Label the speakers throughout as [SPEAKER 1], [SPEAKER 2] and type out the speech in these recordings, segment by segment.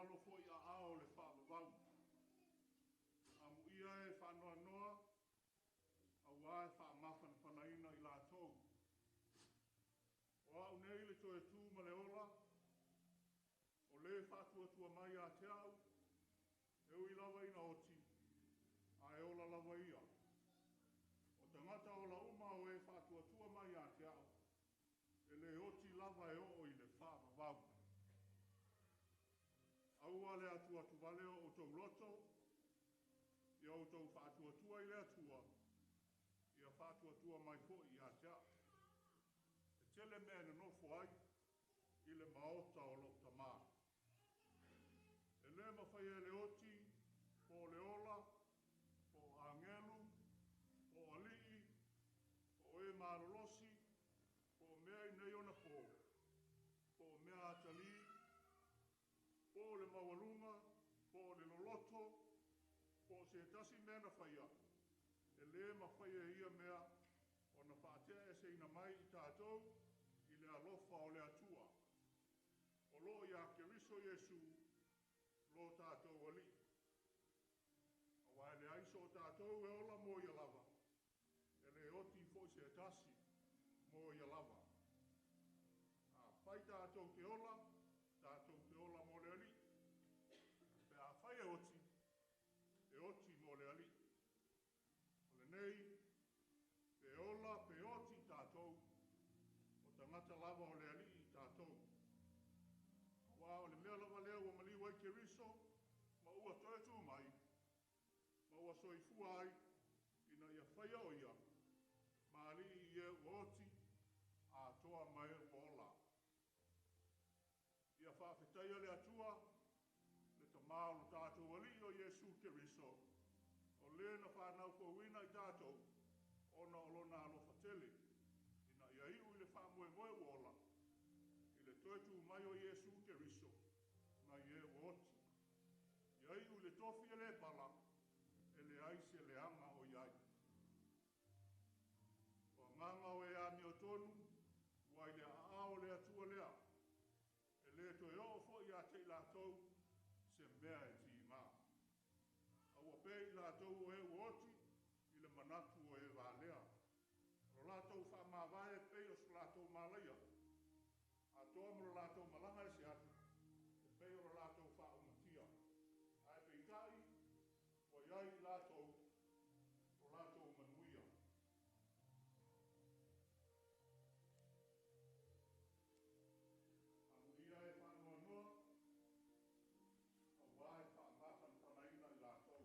[SPEAKER 1] lalo foi i aao o le faavavau. Amuia e faanoanoa, aua e faamafanafanaina i latou. O au nei le toe tu ma le ola, o le faatuatua mai ia te au, e ui lava ina oti, ae ola lava ia. O tagata ola uma o e faatuatua mai ia te au, e le oti lava e oo i le faavavau. Aua le atuatuvale o outou loto, ia outou faatuatua i le Atua, ia faatuatua mai foi ia te au. E tele mea e nonofo ai i le maota o lou Tama. E le mafai e le oti, po o le ola, po o agelu, po o alii, po o e malolosi, po o mea i nei ona po, po o mea atalii, po o le maualuga, po o le loloto, po o se tasi mea na faia, e le mafai e ia mea ona faateaeseina mai i tatou i le alofa o le Atua, o lo o ia Keriso Iesu lo tatou Alii. Aua e leai so tatou e ola mo ia lava, e le oti foi se tasi mo ia lava. Afai tatou te ola, tatou te ola mo le Alii. Pe afai e oti, e oti mo le Alii. O lenei, pe ola pe oti tatou, o tagata lava o le Alii i tatou. Aua o le mea lava lea ua maliu ai Keriso, ma ua toe tu mai, ma ua soifua ai, ina ia faia o ia, ma alii i e ua oti, atoa ma e ua ola. Ia faafetaia le Atua, le Tama o lo tatou Alii o Iesu Keriso, o le na fanau fouina i tatou, ona o lona alofa tele, ina ia iu i le faamoemoe ua ola, i le toe tu mai o Iesu Keriso, nai e ua oti. Ia iu i le tofi e le pala, e leai se leaga o i ai. O agaga o e amiotonu, ua i le aao o le Atua lea, e le toe oo foi ia te i latou se mea e tiga. Aua pea i latou o e ua oti i le manatu o e valea. O lo latou faamavae e pei o so latou malaia, atoa ma lo latou malaga ese atu, e pei o lo latou faaumatia. Ae peitai, ua i ai i latou lo latou manuia. Amuia e faanoanoa, aua e faamafanafanaina i latou.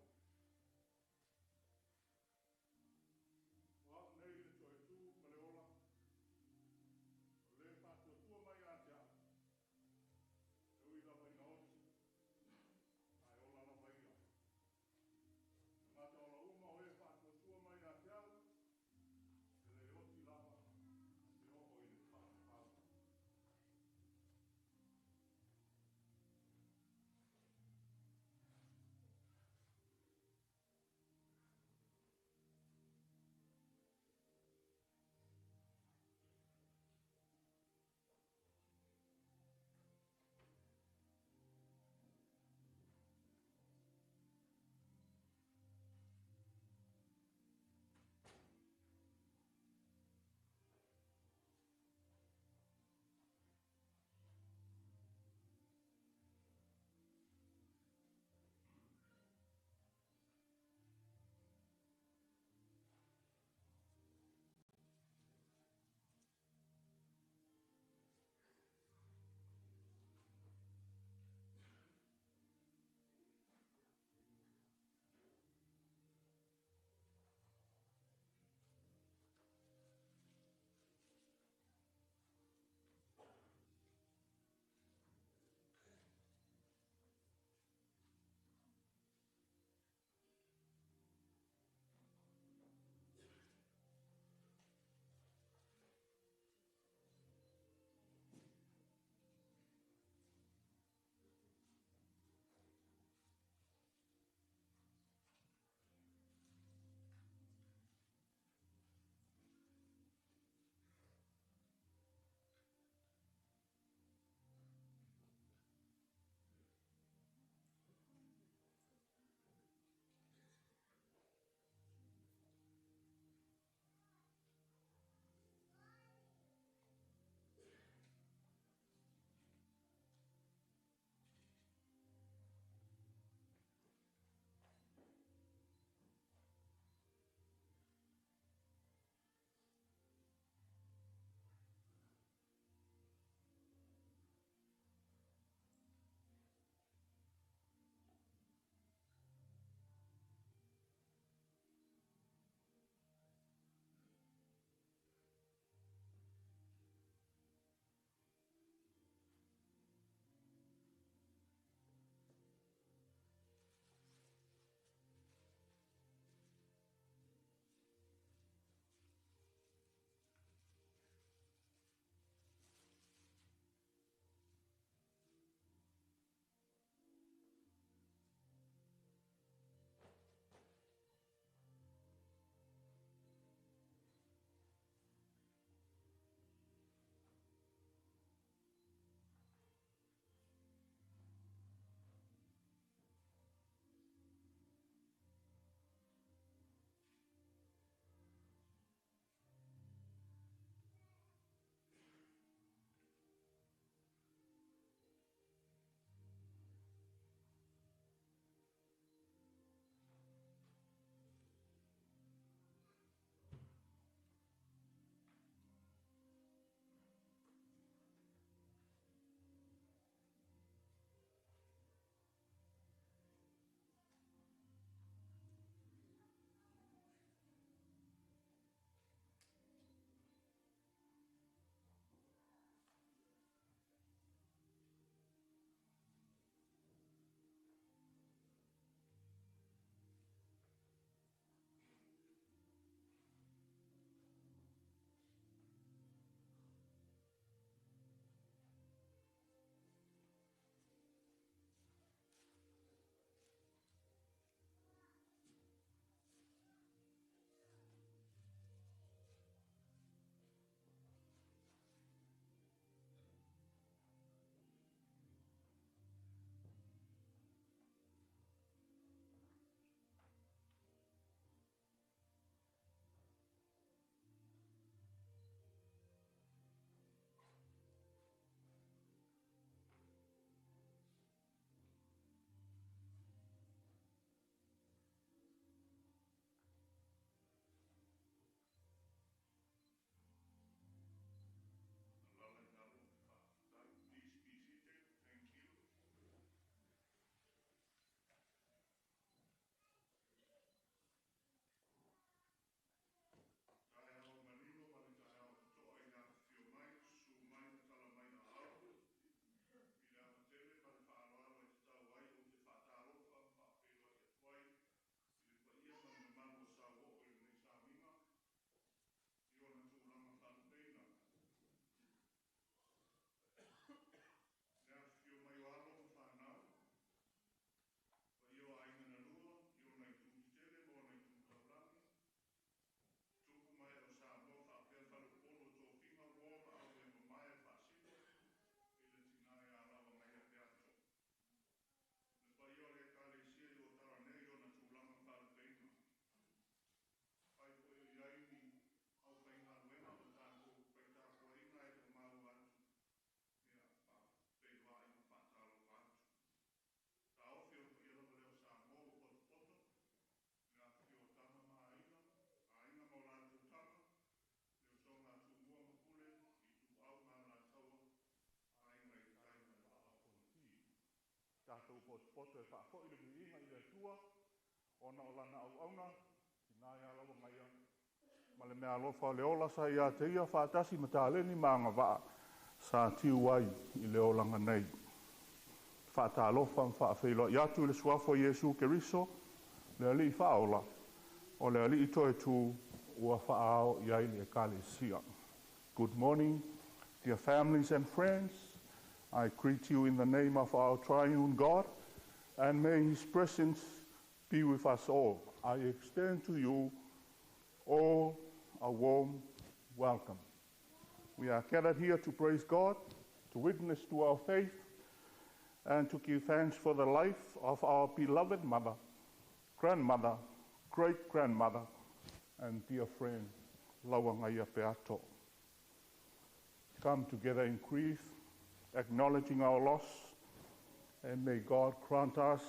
[SPEAKER 1] O au nei le toe tu ma le ola, o le faatuatua mai ia te au, poto e faafoi le viiga i le Atua ona o lana auauna, tina ia Lauagaia, ma le meaalofa o le ola sa ia te ia faatasi ma taleni ma agavaa sa tiu ai i le olaga nei. Faatalofa ma faafeiloai atu i le suafa o Iesu Keriso, le Alii Faaola, o le Alii Toetū ua faaao i ai le Ekalesia. Good morning, dear families and friends. I greet you in the name of our triune God, and may His presence be with us all. I extend to you all a warm welcome. We are gathered here to praise God, to witness to our faith, and to give thanks for the life of our beloved mother, grandmother, great-grandmother, and dear friend, Lauagaia Peato. Come together in grief, acknowledging our loss, and may God grant us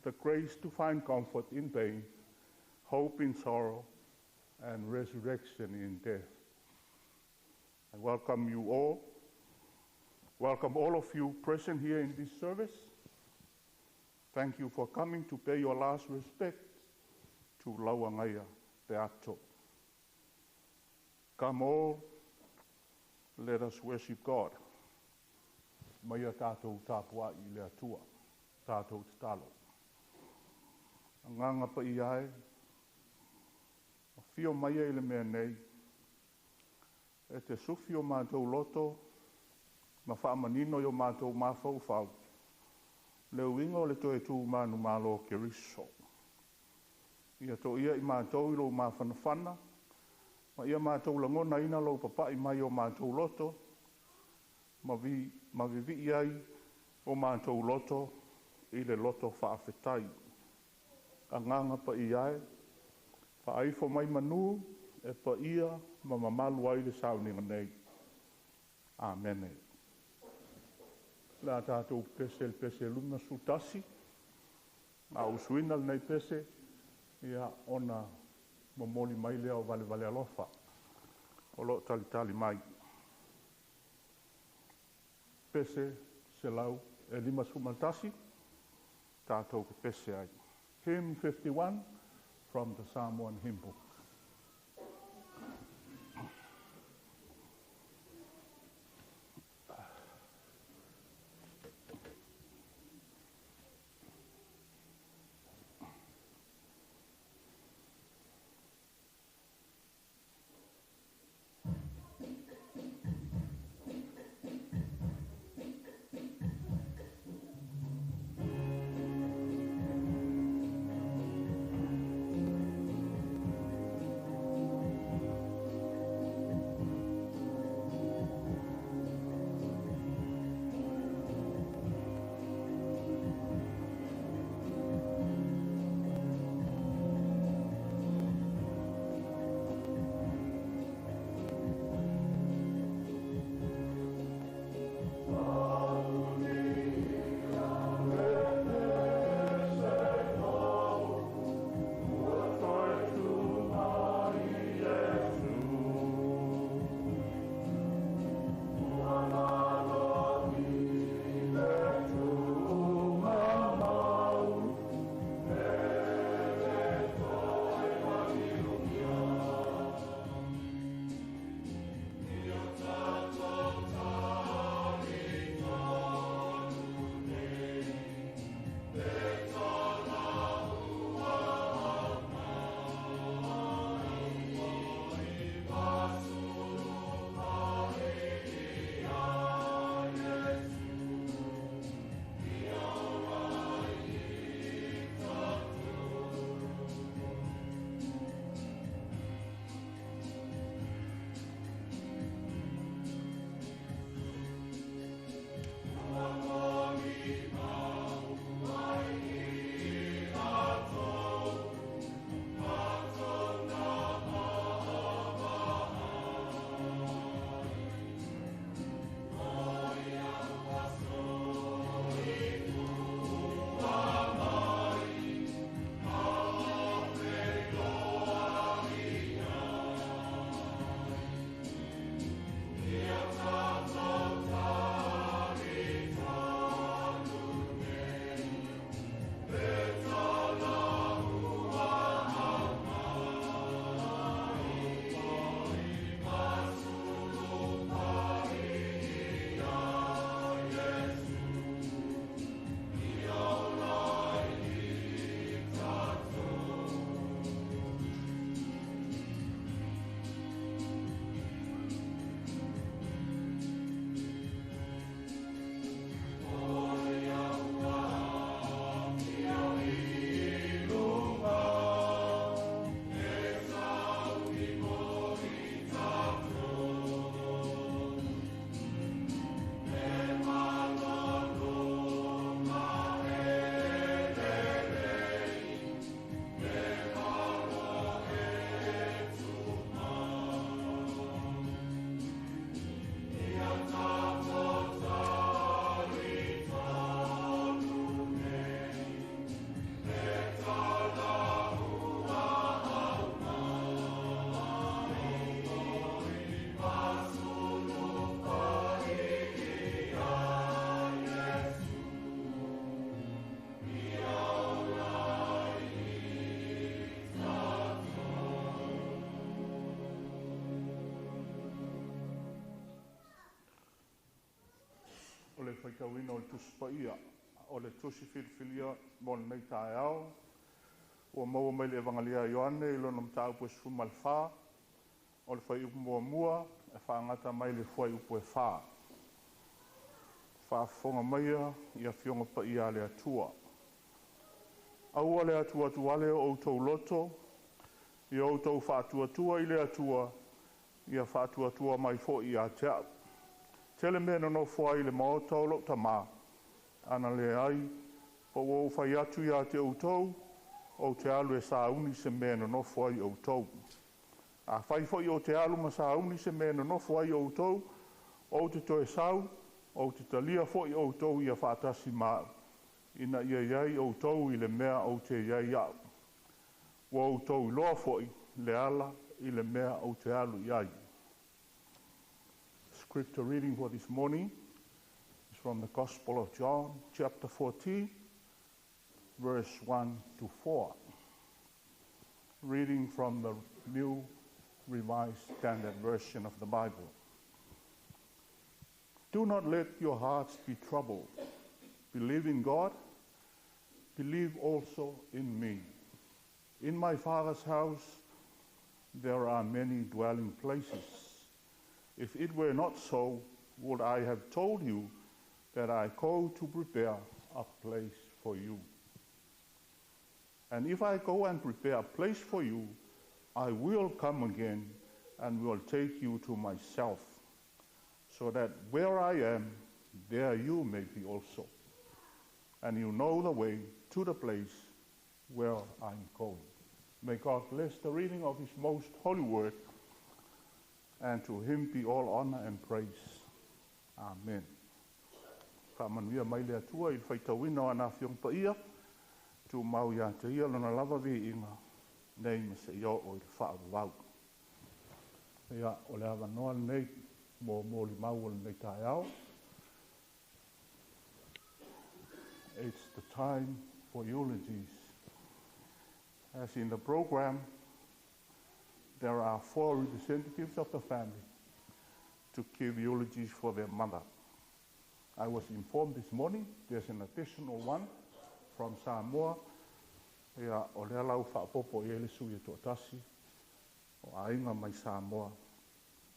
[SPEAKER 1] the grace to find comfort in pain, hope in sorrow, and resurrection in death. I welcome you all. Welcome all of you present here in this service. Thank you for coming to pay your last respect to Lauagaia Peato. Come all, let us worship God. Maia tātou tapuai i le Atua, tātou tatalo. Agaga Paia e, afio maia i le mea nei, e te sufi o matou loto, ma faamanino i o matou mafaufau, le uiga o le toe tu manumalo o Keriso. Ia toia i matou i lou mafanafana, ma ia matou lagonaina lou papai mai o matou loto, ma, vi, ma vivii ai o matou loto i le loto faafetai. Agaga Paia e, faaifo mai manu e paia ma mamalu ai le sauniga nei. Amene. Le a tatou pese le pese 51, a usuina lenei pese, ia ona momoli mai lea o valevale alofa o loo talitali mai. Pese 151 tatou pepese ai. Hymn 51 from the Samoan Hymn Book. faitauina o le Tusi Paia o le Tusi Filifilia mo lenei taeao ua maua mai le Evagalia a Ioane i lona mataupu e 14, o le fuaiupu 1 e faagata mai le fuaiupu e 4. Faafofoga maia i Afioga Paia a le Atua. Aua le atuatuale o outou loto, ia outou faatuatua i le Atua, ia faatuatua mai foi ia te a'u. Tele mea e nonofo ai i le maota o lo'u Tamā, ana leai, po ua ou fai atu ia te outou, ou te alu e sauni se mea e nonofo ai outou. Afai foi ou te alu ma sauni se mea e nonofo ai outou, ou te toe sau, ou te talia foi outou ia faatasi ma a'u, ina ia i ai outou i le mea ou te i ai a'u. Ua outou iloa foi le ala i le mea ou te alu i ai. Scripture reading for this morning is from the Gospel of John, chapter 14, verse 1 to 4. Reading from the New Revised Standard Version of the Bible. Do not let your hearts be troubled. Believe in God, believe also in me. In my Father's house there are many dwelling places. If it were not so, would I have told you that I go to prepare a place for you? And if I go and prepare a place for you, I will come again and will take you to myself, so that where I am, there you may be also. And you know the way to the place where I'm going. May God bless the reading of His most holy word, and to Him be all honor and praise. Amen. Faamanuia mai le Atua i le faitauina o ana Afioga Paia, tumau ia te ia lona lava viiga, nei ma seia oo i le faavavau. Ia, o le avanoa lenei mo molimau o lenei taeao. It's the time for eulogies. As in the program, there are 4 representatives of the family to give eulogies for their mother. I was informed this morning there's an additional one from Samoa. Ia, o lea lau faapopo i ai le sui e toatasi o aiga mai Samoa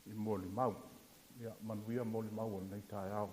[SPEAKER 1] i molimau. Ia, manuia molimau o lenei taeao.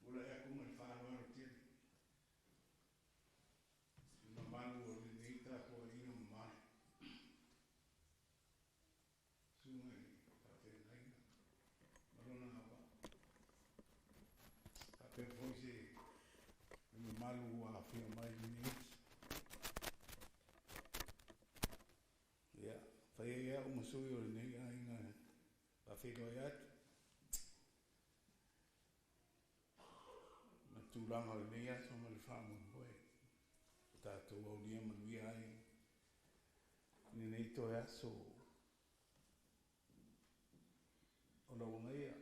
[SPEAKER 2] Tulai atu ma le faaaloalo tele i mamalu o lenei tapuaiga mamale, susuga i le faafeagaiga ma lona auvaa, faapea foi se mamalu ua afio mai i lenei aso. Ia, fai ai au ma sui o lenei aiga e faafeiloai atu ma tulaga o lenei aso ma le faamoemoe o tatou aulia manuia ai i lenei toe aso o lau agaia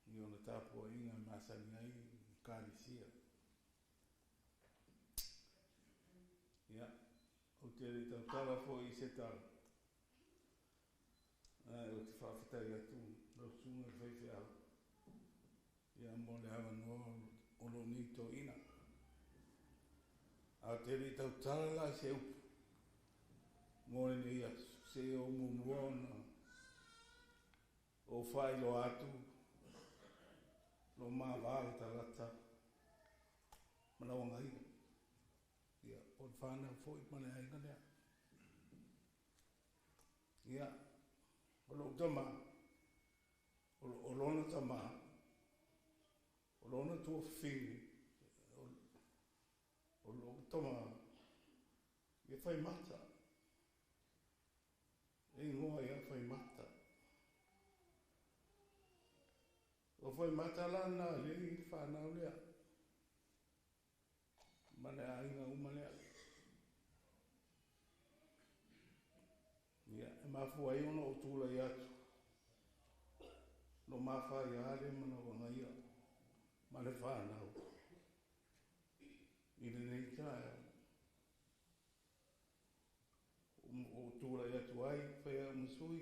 [SPEAKER 2] i ona tapuaiga e masani ai i Ekalesia. Ia, ou te le tautala foi i se tala, ae ou te faafetai atu lau susuga i le faifeau, ia mo le avanoa o lou nei toeaina. Ae ou te le tautala la i se upu mo lenei aso, seia o muamua ona Ou faailoa atu lo ma va le tagata ma lau agaia. Ia, po o le fanau foi ma le aiga lea. Ia, o lou tama, o lona tama, o lona tuafafine, o lou tama, ia Faimata. E igoa ia Faimata. O Faimata la na lea i le fanau lea. Ma le aiga uma lea. Ia, e mafua ai ona ou tulai atu. Lo mafaia le mana agaia ma le fanau. I lenei taeao. Ou tulai atu ai, fai au ma sui.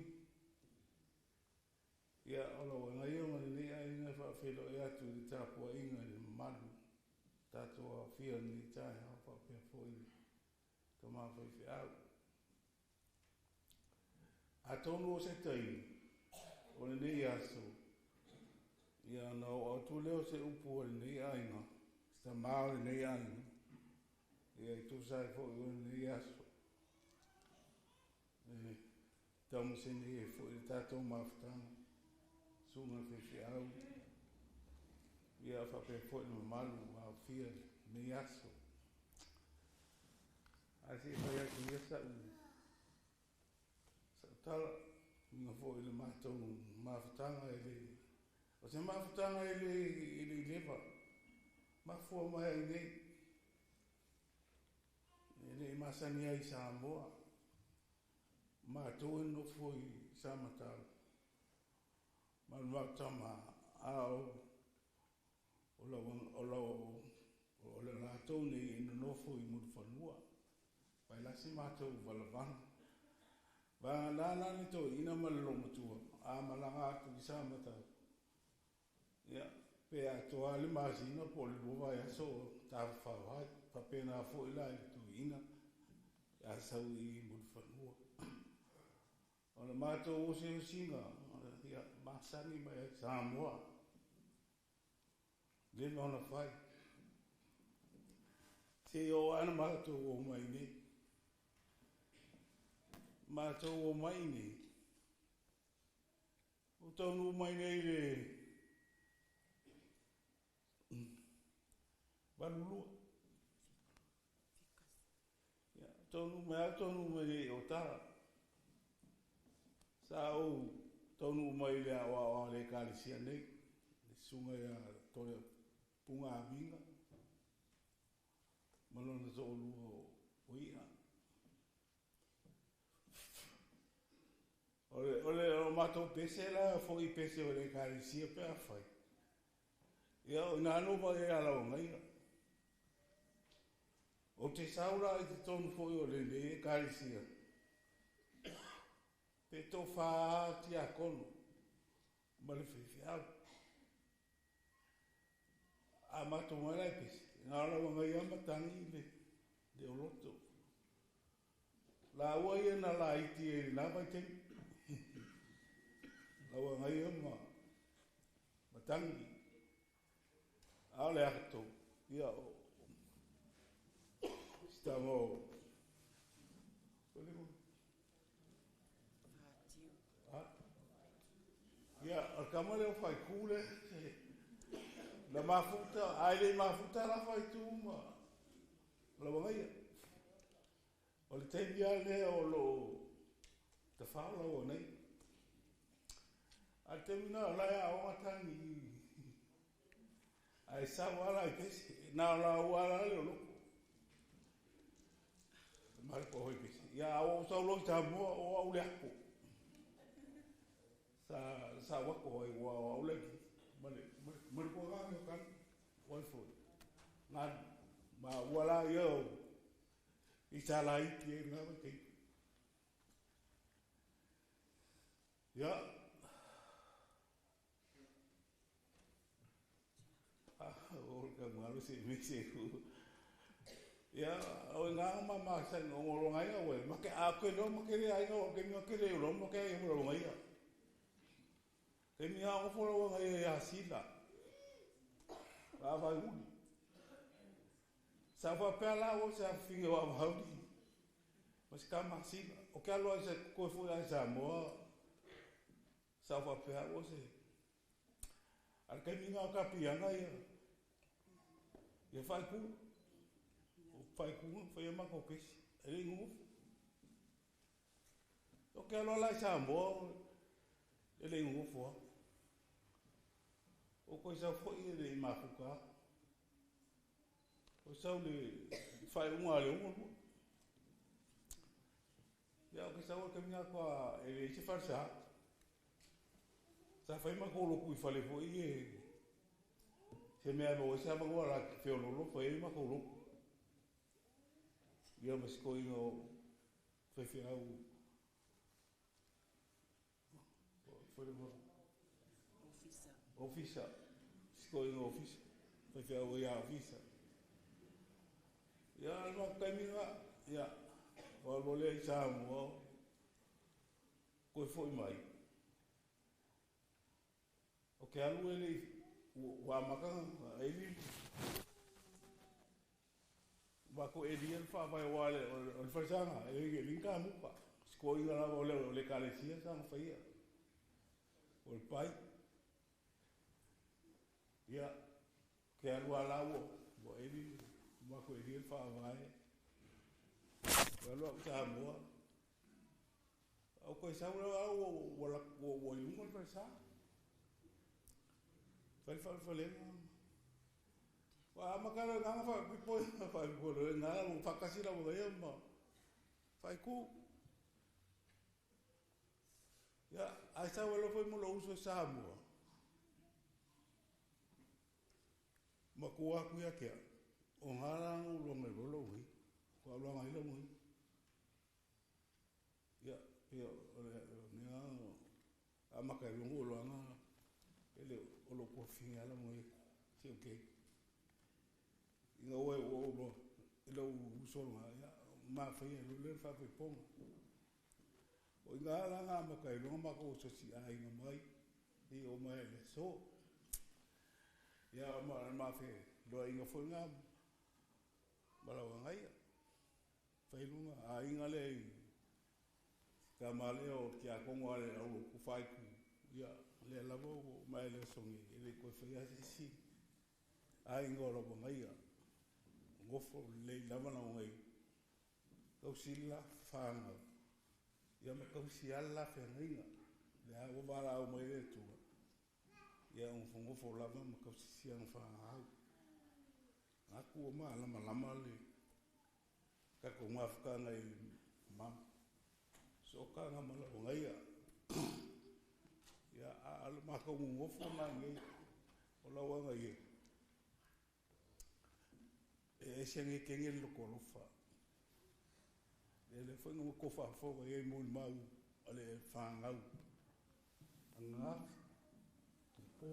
[SPEAKER 2] Ia, o lau agaia ma lenei aiga e faafeiloai atu i le tapuaiga i le mamalu. Tatou aofia i lenei taeao faapea foi le tama faifeau. Atonu o se taimi o lenei aso, ia ona oo atu lea o se upu a lenei aiga, se tamā o lenei aiga, ia e tusa ai foi o lenei aso. E taumaseni ai foi le tatou mafutaga, susuga i le faifeau, ia faapea foi le mamalu ua aofia i lenei aso. Ae se i fai atu ia sa'u tala, uiga foi i le matou mafutaga e le o se mafutaga e le i leva, mafua mai ai nei, e le i masani ai i Samoa. Matou e nonofo i Samatau, ma le matou tama, a o le latou nei e nonofo i Mulifanua, pailasi matou valavala. Vagana la le toeaina ma le olomatua, a malaga atu i Samatau, ia, pe atoa le masina po o le 2 vaiaso o tafafao ai. Faapena foi la i le toeaina, a sau i Mulifanua. O le matou osiosiga, ia, masani mai ai Samoa. Leva ona fai. Se o ana matou o mai nei. Matou o mai nei. O taunuu mai nei le 82. Ia, taunuu mai au taunuu mai nei o tala. Sa ou taunuu mai le aoao a le ekalesia nei. Le susuga ia Tole Punga Amiga. Ma lona toalua o ia. O le matou pese la foi pese o le ekalesia pe a fai. Ia, o ina no vai e ala o ngaia. O te sau la i te tonu foi o lenei ekalesia. Pe tofa tiakono ma le faifeau. A matou mai la i pese, na o lau agaia matagi le oloto. La ua ia na la iti e nā vaitaimi. Lau agaia ma matangi. A o le ato, ia o sitama o o le Ia, o le kama lea o Faitu le, na mafuta, ai le mafuta la Faitu ma lau agaia. O le taimi lava lea o lo o tafao lau nei. A le taimi na o la e aoga tagi. Ae sau ala i pese, na o la ua ala le o loko. Ma le po hoi pese. Ia, o sau lo i Samoa o au le ako. Sa wako ai ua o au le ma le ma le ko ga o kan wai foi. Ngā ma ua la ia o i sa la iti e ngā vai. Ia. Ah, o ka ngalo se me se ku. Ia, o ngā ma ma sa ngo ngo ngai o ma ke a ke no ma ke le ai no ke no ke le lo ma ke lo ngai. Taimi a gofo lauaga ia iā Sila, vaavaai uli. Sa ou faapea la ua se afafine o Avahauli ma si tama Sila. O ke alo ai sa toe foi lava i Samoa, sa ou faapea ua se. A o le taimi lena o tapiana ia, ia faaitu. O faaitu na faia matou kesi, e le i nonofo. Ou te alu lava la i Samoa e le i nonofo lava. Ou toe sau foi e le i mafuta lava. Ou sau i le faaiuga o le 62. Ia ou te sau i le taimi lena faatoa e leai se falesa. Sa fai matou lotu i fale foi ia se mea e maua ai se avanoa laiti feoloolo fai ai matou lotu. Ia ma si toeaina o faifeau Ofisa, si toeaina ofisa, faifeau ia ofisa. Ia, o le matou taimi lena, ia, ua alu lea i Samoa, toe foi mai. Ou te alu e le i, ua amata ona eli, matou elia le faavae aua o le falesa lena, e le i ni kamuta. Si toeaina lava o le ekalesia sa na faia, o le pai. Ia, ke alu a la ua eli, matou elia le faavae. Ua alu au i Samoa, ou toe sau lea ua i luga le falesa. Fai le faalefalega. Ua amata loa i ina ona faapipo faapipo loa i ina ua faatasi lau ia ma faaitu. Ia, ae sau ai loa foi ma lou uso i Samoa. Matua atu ia te au, o ngā la na ou loa mai loa lou nei. Faatoa ou loga ai lau nei. Ia, pei o le mea amata ai loa ona ou iloaga e le o lou tuafafine lava lau nei se okay. Ina ua ou iloa i lou uso lena, ia, ma faia ai loa lea le faafoifoga. O i ina la na amata ai loa ona matou asiasi aiga mai, seia oo mai lava i le aso. Ia, ma le ma feiloaiga foi lena ma Lauagaia. Fai luga aiga lea i tama lea o le tiakono a le au lotu faaitu, ia, lea lava ua oo mai i le aso nei, e le toe faia se isi aiga o Lauagaia. Nofo lelei lava Lauagaia, tausi le la fanau, ia ma tausi lava le la feagaiga. Lea ua valaau mai le Atua, ia nofonofo lava ma tausi siana fanau. Atu ua malamalama le tatou mafutaga i ma sootaga ma Lauagaia. Ia, a o le matou nonofo la nei o Lauagaia, e ese nei kege le loto alofa. Lea foi na matou faafofoga i ai molimau a le fanau ananafi, tupo.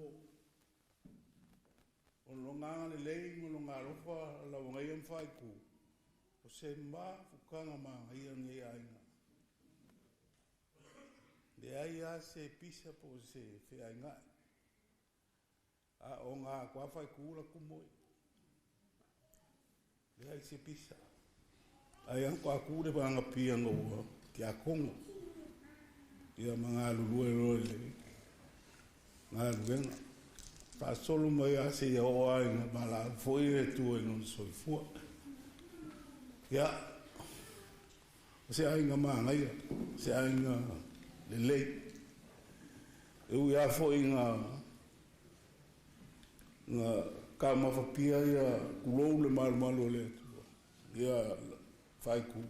[SPEAKER 2] O lona agalelei ma lona alofa Lauagaia ma faaitu, o se mafutaga manaia lenei aiga. Leai lava se pisa po o se feainai. A o ngā kua faaitu la tumo i. Leai se pisa. Ai ang kua ku le wanga pia nga ua kia kongo. Ia ma ngā lulue loa le ngā luenga. Faasolo mai a se ia o ai ngā mala foi le tua i lona soifua. Ia, o se aiga manaia, se aiga lelei. E ui a foi ngā taumafa pia ia tulou le malumalu o le Atua. Ia faaitu.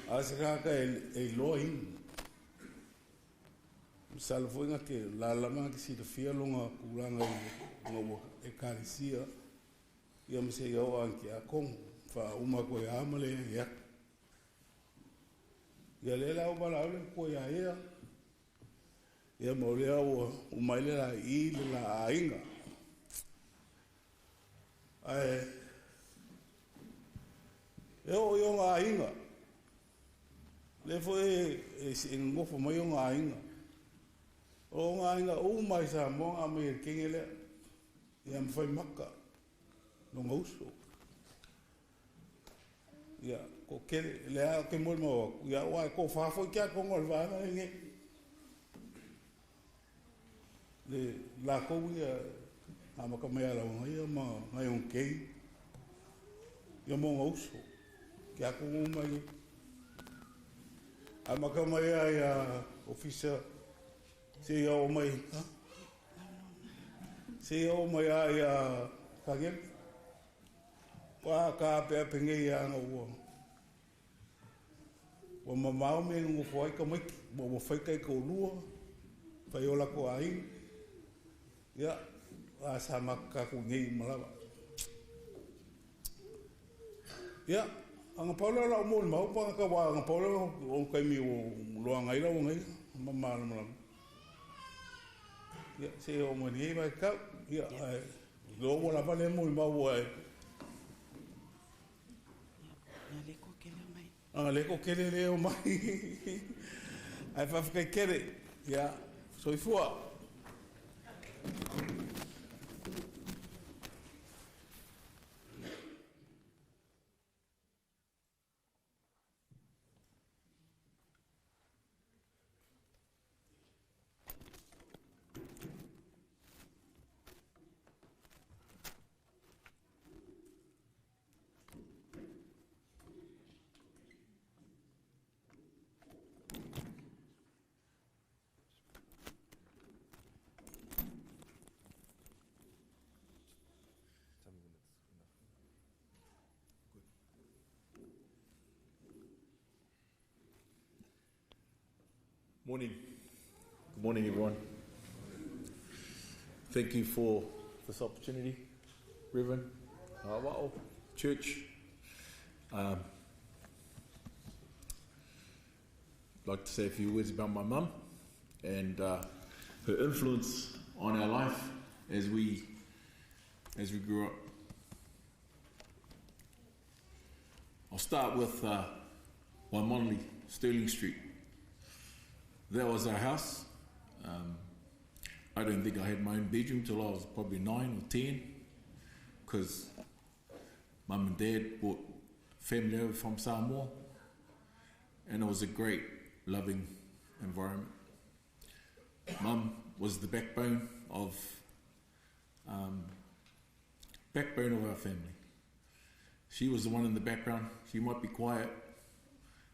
[SPEAKER 2] A se tagata e iloa inu. Masalo foi na te lalama na te silafia longa tulaga i lona ua ekalesia ia ma seia oo lava i tiakono. Faauma atu ai lava ma leai atu. Ia lea la ua valaau le Atua ia ia, ia ma o lea ua uma ai le la i le la aiga. Ae e oo i ona aiga, lea foi e nonofo mai ona aiga. O ngā inga uma i Samoa ngā mai e kenge lea. Ia mwhai maka. No ngā uso. Ia, ko kere, lea ke mo mo, ia wa ko whafo kia ko ngol vana nge. Le la ko ia a maka mai ala ia ma ngai on kei. Ia mo ngā uso. Kia ko uma i. A maka mai ia officer se ia o mai. Ha? Se ia o mai ia kagel. Wa ka pe pe ia nga ua. Ua mamao me nungo fo ai ka mai mo mo fai kai ko lua. Fai ola ko ai. Ia a sa maka ku nei malawa. Ia anga paula la mo mau pa ka wa anga paula o kai mi o loa ngai la o ngai ma ma la. Ia se o mo ni vai ka ia lo mo la vale mo mau ai. Anga le ko kele le o mai. Ai fa fa kere. Ia soifua.
[SPEAKER 3] Morning. Good morning, everyone. Thank you for this opportunity, Reverend, Awa'o, Church. I'd like to say a few words about my mum and her influence on our life as we grew up. I'll start with Waimanli, Sterling Street. That was our house. I don't think I had my own bedroom till I was probably 9 or 10, because Mum and Dad brought family over from Samoa, and it was a great, loving environment. Mum was the backbone of our family. She was the one in the background. She might be quiet.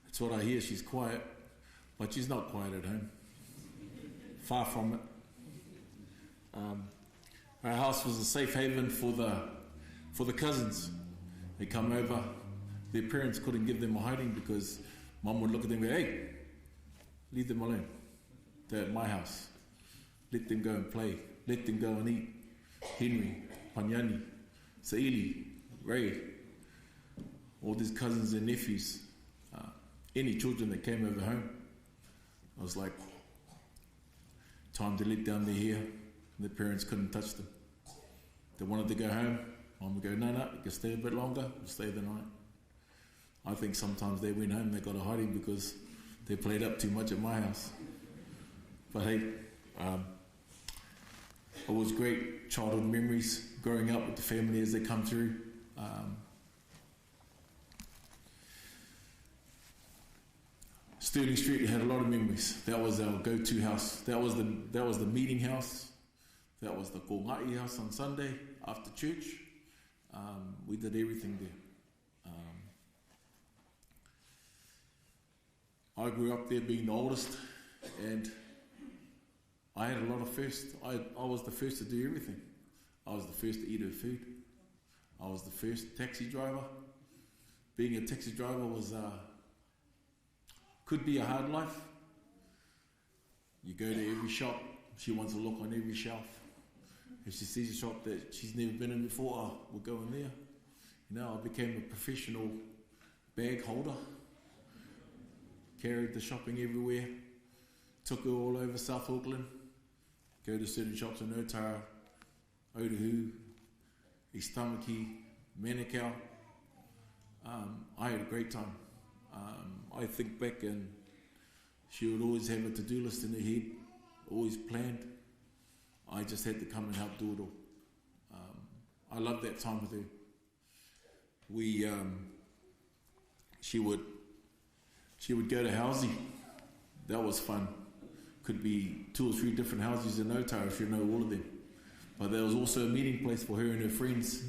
[SPEAKER 3] That's what I hear, she's quiet. But she's not quiet at home. Far from it. Our house was a safe haven for the cousins. They come over. Their parents couldn't give them a hiding because Mum would look at them and go, "Hey, leave them alone. They're at my house. Let them go and play. Let them go and eat." Henry, Panyani, Saili, Ray, all these cousins and nephews, any children that came over home. I was like, time to let down their hair. And the parents couldn't touch them. They wanted to go home. Mum would go, no, you can stay a bit longer, we'll stay the night. I think sometimes they went home, they got a hiding because they played up too much at my house. But hey, it was great childhood memories growing up with the family as they come through. Sterling Street had a lot of memories. That was our go-to house. That was the meeting house. That was the konga'i house on Sunday after church. We did everything there. I grew up there being the oldest, and I had a lot of firsts. I was the first to do everything. I was the first to eat her food. I was the first taxi driver. Being a taxi driver was could be a hard life. You go to every shop, she wants a look on every shelf. If she sees a shop that she's never been in before, oh, we'll go in there. You know, I became a professional bag holder. Carried the shopping everywhere. Took her all over South Auckland. Go to certain shops in Otara, Otahu, East Tamaki, Manukau. I had a great time. I think back and she would always have a to-do list in her head always planned. I just had to come and help do it all. I loved that time with her. We, she would, she would go to Housie. That was fun. Could be 2 or 3 different houses in Otara if you know all of them. But there was also a meeting place for her and her friends.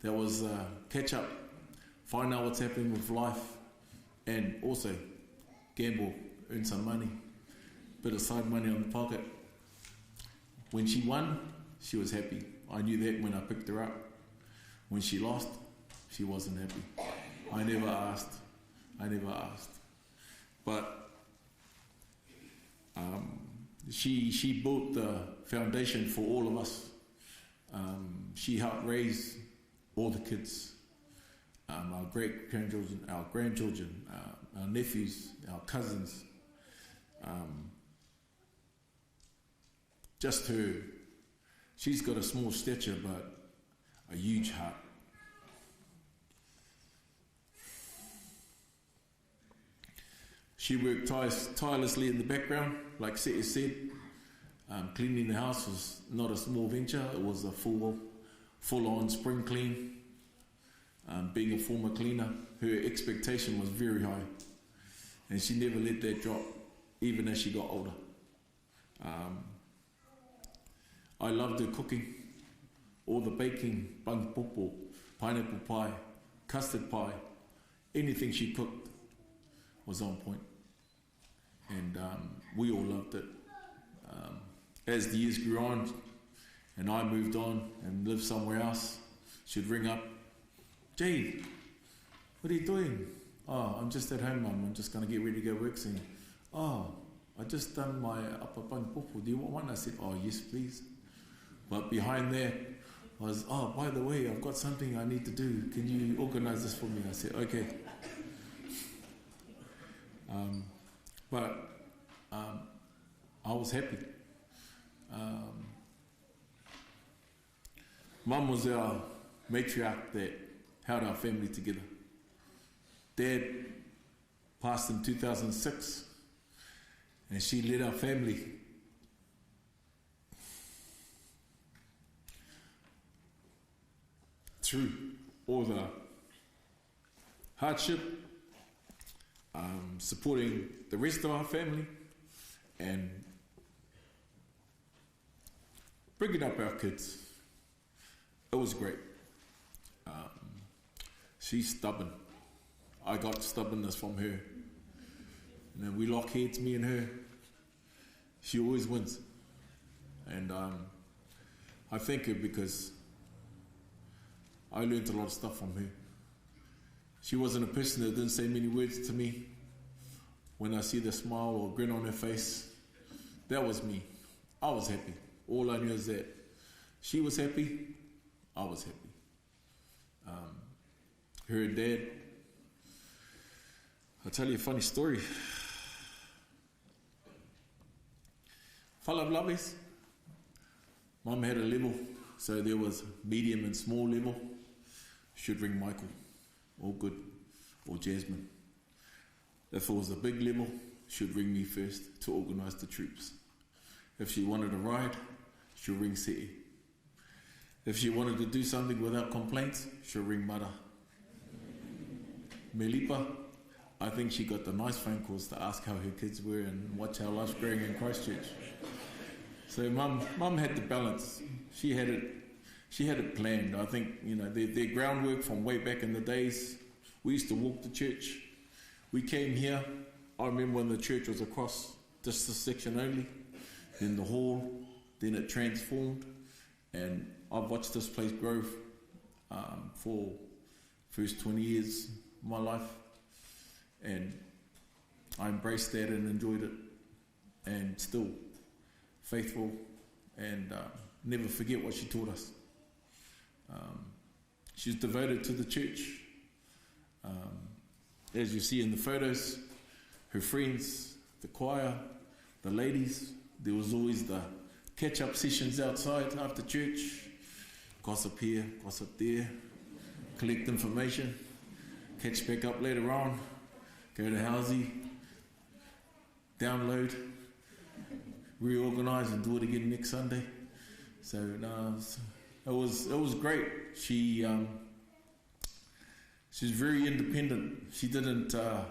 [SPEAKER 3] That was catch up, find out what's happening with life, and also gamble, earn some money, bit of side money on the pocket. When she won, she was happy. I knew that when I picked her up. When she lost, she wasn't happy. I never asked. I never asked. But she built the foundation for all of us. She helped raise all the kids, our great-grandchildren, our grandchildren, our nephews, our cousins. Just her. She's got a small stature, but a huge heart. She worked tirelessly in the background, like Se'e said. Cleaning the house was not a small venture. It was a full-on spring clean. Being a former cleaner, her expectation was very high. And she never let that drop, even as she got older. I loved her cooking, all the baking, bun popo, pineapple pie, custard pie, anything she cooked was on point. And we all loved it. As the years grew on and I moved on and lived somewhere else, she'd ring up, Jade, what are you doing? Oh, I'm just at home, Mum. I'm just going to get ready to go work soon. Oh, I just done my upper bun popo. Do you want one? I said, oh, yes, please. But behind there was, oh, by the way, I've got something I need to do. Can you organise this for me? I said, okay. But I was happy. Mum was our matriarch that held our family together. Dad passed in 2006, and she led our family through all the hardship, supporting the rest of our family, and bringing up our kids. It was great. She's stubborn. I got stubbornness from her. And then we lock heads, me and her. She always wins. And I thank her because I learned a lot of stuff from her. She wasn't a person that didn't say many words to me. When I see the smile or grin on her face, that was me. I was happy. All I knew is that she was happy, I was happy. Her and Dad, I'll tell you a funny story. Falavlaves, Mum had a level, so there was medium and small level. She'd ring Michael, all good, or Jasmine. If it was a big level, she'd ring me first to organise the troops. If she wanted a ride, she'd ring Se'e. If she wanted to do something without complaints, she'll ring Mara. Melipa, I think she got the nice phone calls to ask how her kids were and watch how life's growing in Christchurch. So Mum had the balance. She had it planned. I think, you know, their groundwork from way back in the days. We used to walk to church. We came here. I remember when the church was across just this section only, then the hall, then it transformed, and I've watched this place grow for first 20 years of my life, and I embraced that and enjoyed it, and still faithful, and never forget what she taught us. She's devoted to the church. As you see in the photos, her friends, the choir, the ladies, there was always the catch-up sessions outside after church. Gossip here, gossip there, collect information, catch back up later on, go to Housie, download, Reorganise and do it again next Sunday. So no, it was it was great. She um, she's very independent. She didn't uh,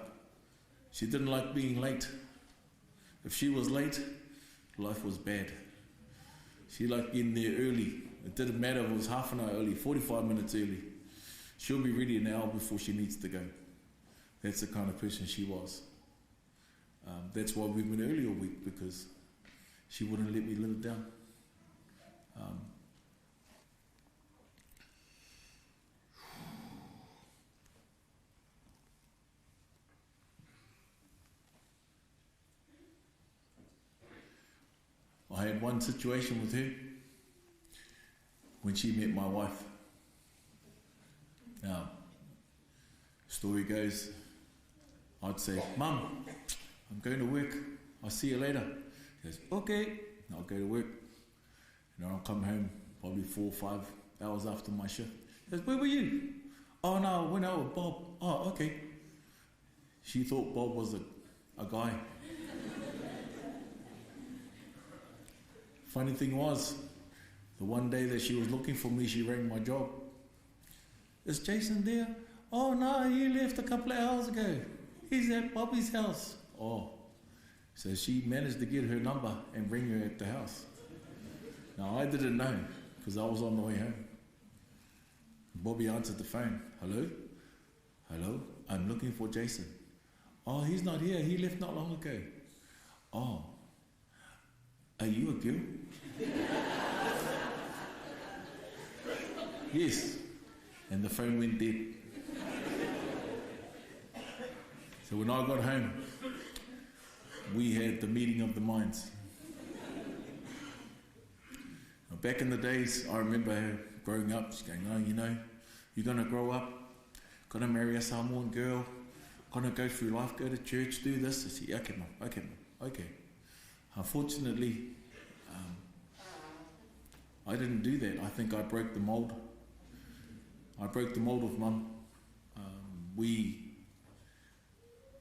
[SPEAKER 3] she didn't like being late. If she was late, life was bad. She liked getting there early. It didn't matter if it was half an hour early, 45 minutes early. She'll be ready an hour before she needs to go. That's the kind of person she was. Um, that's why we went early all week because she wouldn't let me live it down. Um, I had one situation with her when she met my wife. Now, story goes, I'd say, Mum, I'm going to work. I'll see you later. She goes, okay. I'll go to work. And I'll come home probably four or five hours after my shift. She goes, where were you? Oh, no, I went out with Bob. Oh, okay. She thought Bob was a, a guy. Funny thing was, the one day that she was looking for me, she rang my job. Is Jason there? Oh no, he left a couple of hours ago. He's at Bobby's house. Oh. So she managed to get her number and ring her at the house. Now I didn't know because I was on the way home. Bobby answered the phone. Hello? Hello? I'm looking for Jason. Oh, he's not here. He left not long ago. Oh. Are you a girl? yes. And the phone went dead. So when I got home, we had the meeting of the minds. Now, back in the days, I remember her growing up, she's going, oh, you know, you're going to grow up, going to marry a Samoan girl, going to go through life, go to church, do this. I said, okay, mum, okay, mum, okay. Unfortunately, um, I didn't do that. I think I broke the mold. I broke the mold with mum. Um, we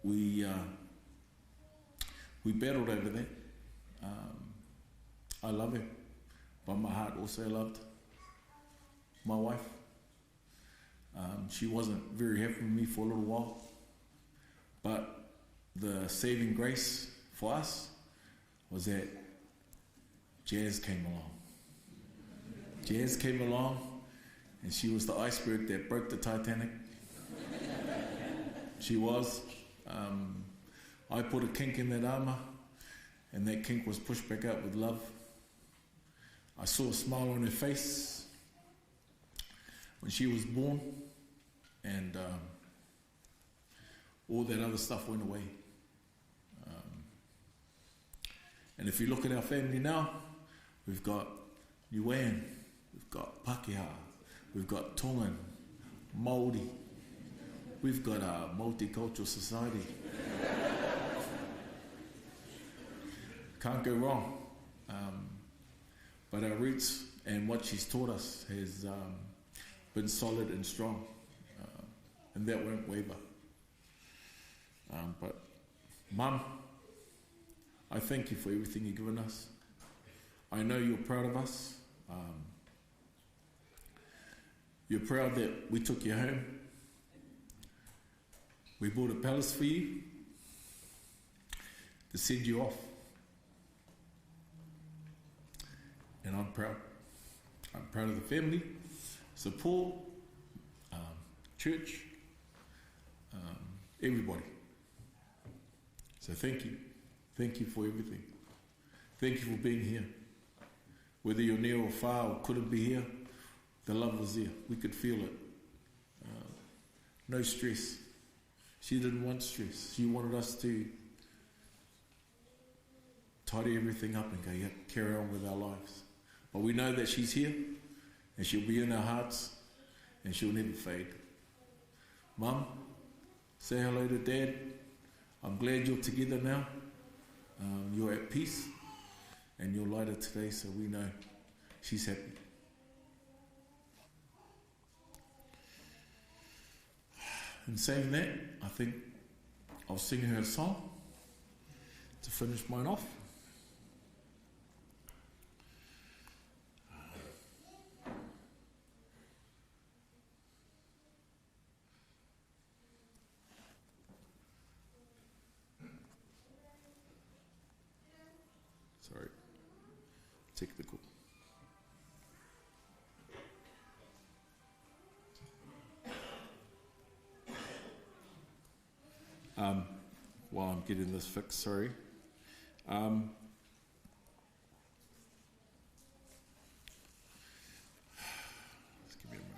[SPEAKER 3] we uh, we battled over that. Um, I love her, but my heart also loved my wife. Um, she wasn't very happy with me for a little while, but the saving grace for us was that Jazz came along. Jazz came along, and she was the iceberg that broke the Titanic. she was. Um, I put a kink in that armour, and that kink was pushed back out with love. I saw a smile on her face when she was born, and um, all that other stuff went away. Um, and if you look at our family now, we've got Yuan, we've got Pakeha, we've got Tongan, Māori. We've got a multicultural society. Can't go wrong. Um, but our roots and what she's taught us has um, been solid and strong, uh, and that won't waver. Um, but, Mum, I thank you for everything you've given us. I know you're proud of us. Um, you're proud that we took you home. We bought a palace for you to send you off. And I'm proud. I'm proud of the family, support, um, church, um, everybody. So thank you. Thank you for everything. Thank you for being here. Whether you're near or far or couldn't be here, the love was there. We could feel it. Uh, no stress. She didn't want stress. She wanted us to tidy everything up and go, yep, carry on with our lives. But we know that she's here and she'll be in our hearts and she'll never fade. Mum, say hello to Dad. I'm glad you're together now. Um, you're at peace and you're lighter today, so we know she's happy. In saying that, I think I'll sing her a song to finish mine off. Technical. While I'm getting this fixed, sorry. Just give me a minute.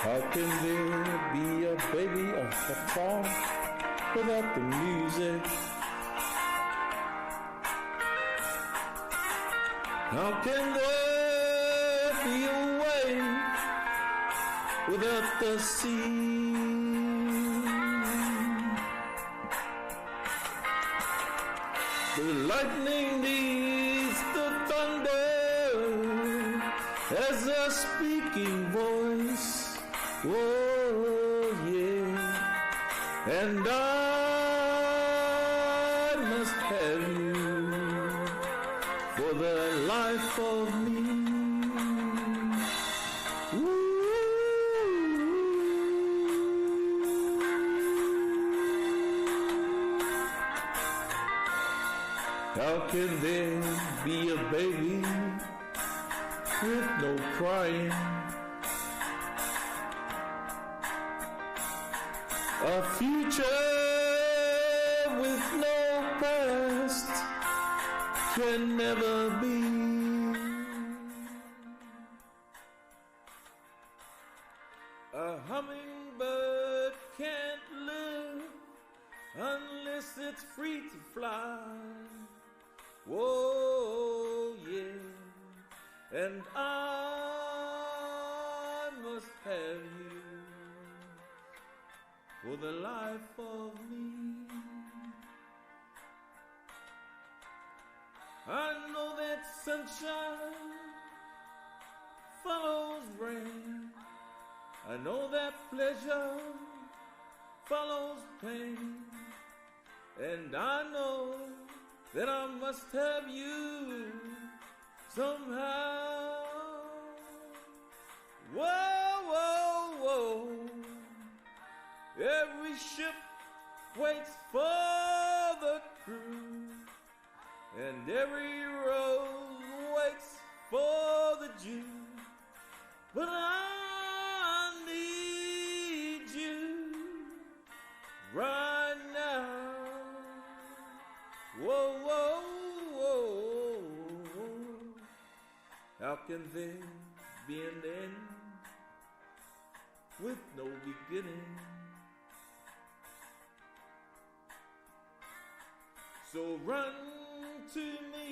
[SPEAKER 3] How can there be a baby off the farm without the music? How can there be a way without the sea? The lightning needs the thunder as a speaking voice. Oh yeah, and I must have you for the life of me. Ooh. How can there be a baby with no crying? A future with no past can never be. A hummingbird can't live unless it's free to fly. Whoa, yeah, and I must have you for the life of me. I know that sunshine follows rain. I know that pleasure follows pain. And I know that I must have you somehow. Whoa, whoa, whoa. Every ship waits for the crew, and every rose waits for the dew. But I need you right now. Whoa, whoa, whoa. How can there be an end with no beginning? So run to me,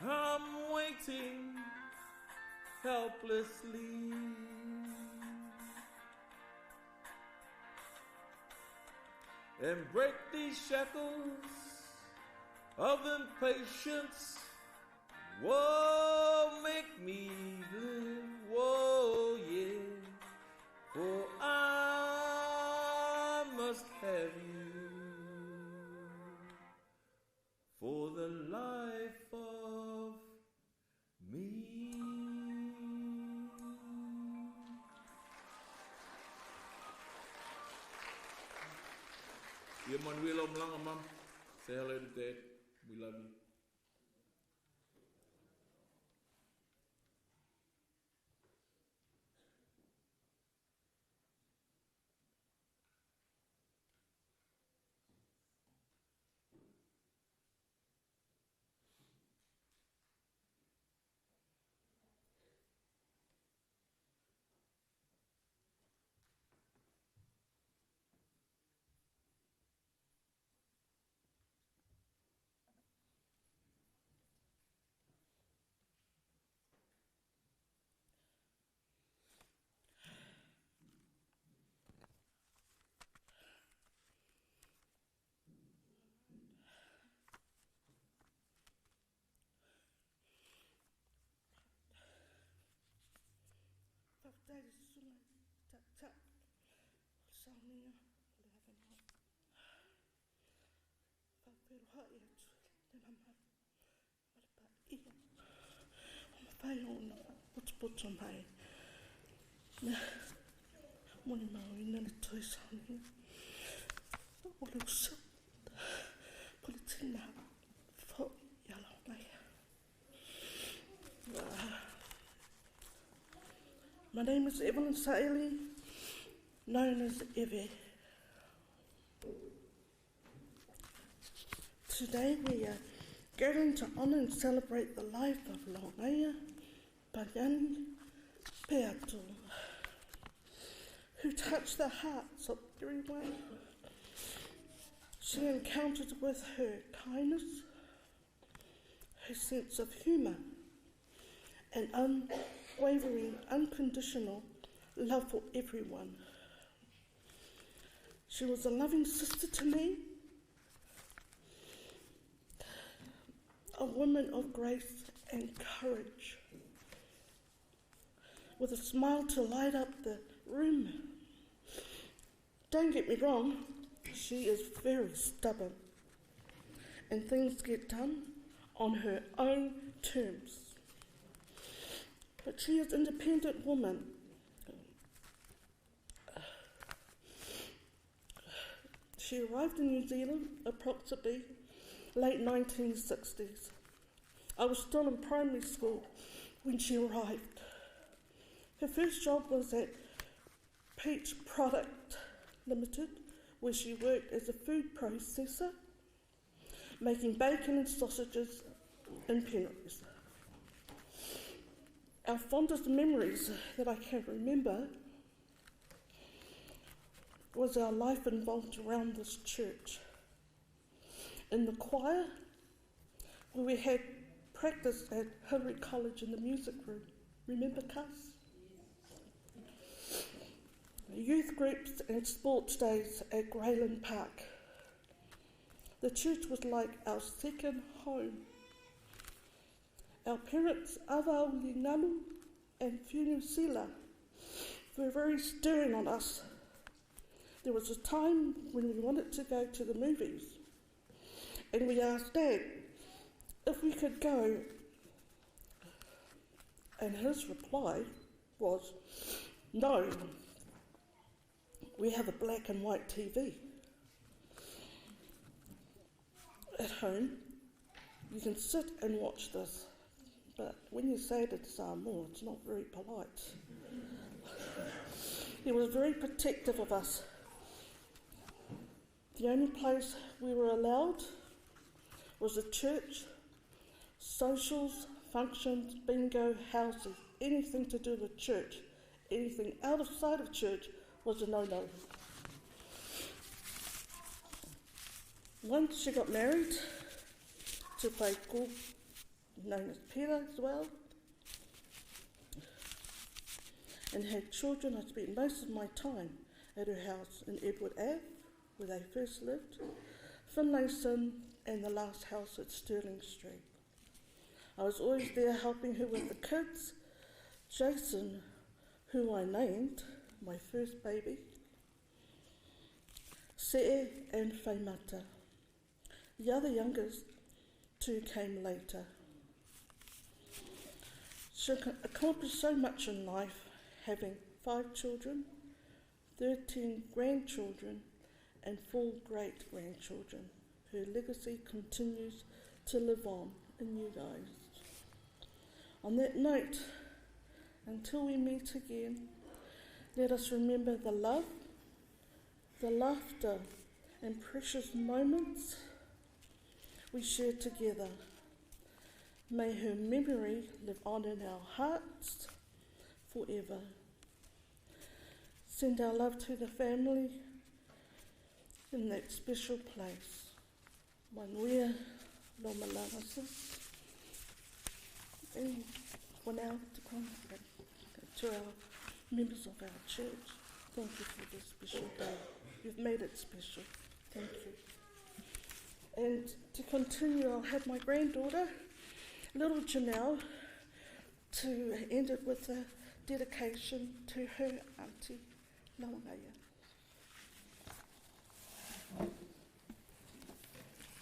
[SPEAKER 3] I'm waiting helplessly. And break these shackles of impatience. Whoa, make me live, whoa, yeah. For I must have you for the life of me. Yeah, Manuela Mlanga, Mum. Say hello to Dad. We love you.
[SPEAKER 4] Faafetai i le susuga i le Taitai o le sauniga o le avanoa. Faafeiloai atu i le mamalu ma le paia ua mafai ona faapotopoto mai e molimauina le toe sauniga o le uso po le tina foi ia Laogaia. My name is Evelyn Saili, known as Eve. Today we are gathering to honour and celebrate the life of Laogaia Paliani Peato, who touched the hearts of everyone she encountered with her kindness, her sense of humour, and unwavering, unconditional love for everyone. She was a loving sister to me, a woman of grace and courage, with a smile to light up the room. Don't get me wrong, she is very stubborn, and things get done on her own terms. But she is an independent woman. She arrived in New Zealand approximately late 1960s. I was still in primary school when she arrived. Her first job was at Peach Product Limited, where she worked as a food processor, making bacon and sausages in Penrose. Our fondest memories that I can remember was our life involved around this church. In the choir, where we had practice at Hillary College in the music room. Remember, Cass? Youth groups and sports days at Grayland Park. The church was like our second home. Our parents, Ava Linalu and Funu Sila, were very stern on us. There was a time when we wanted to go to the movies, and we asked Dad if we could go, and his reply was, no, we have a black and white TV at home. You can sit and watch this, but when you say it in Samoa, it's not very polite. He was very protective of us. The only place we were allowed was the church, socials, functions, bingo, houses, anything to do with church. Anything out of sight of church was a no-no. Once she got married to Paiko, known as Peter as well, and had children, I spent most of my time at her house in Edward Ave, where they first lived, Finlayson, and the last house at Stirling Street. I was always there helping her with the kids. Jason, who I named my first baby, Se'e and Faimata. The other youngest two came later. She accomplished so much in life, having 5 children, 13 grandchildren, and 4 great-grandchildren. Her legacy continues to live on in you guys. On that note, until we meet again, let us remember the love, the laughter, and precious moments we shared together. May her memory live on in our hearts forever. Send our love to the family in that special place. Manuia lo malanga sis. And for now, to come to our members of our church, thank you for this special day. You've made it special. Thank you. And to continue, I'll have my granddaughter, little Janelle, to end it with a dedication to her auntie Lauagaia.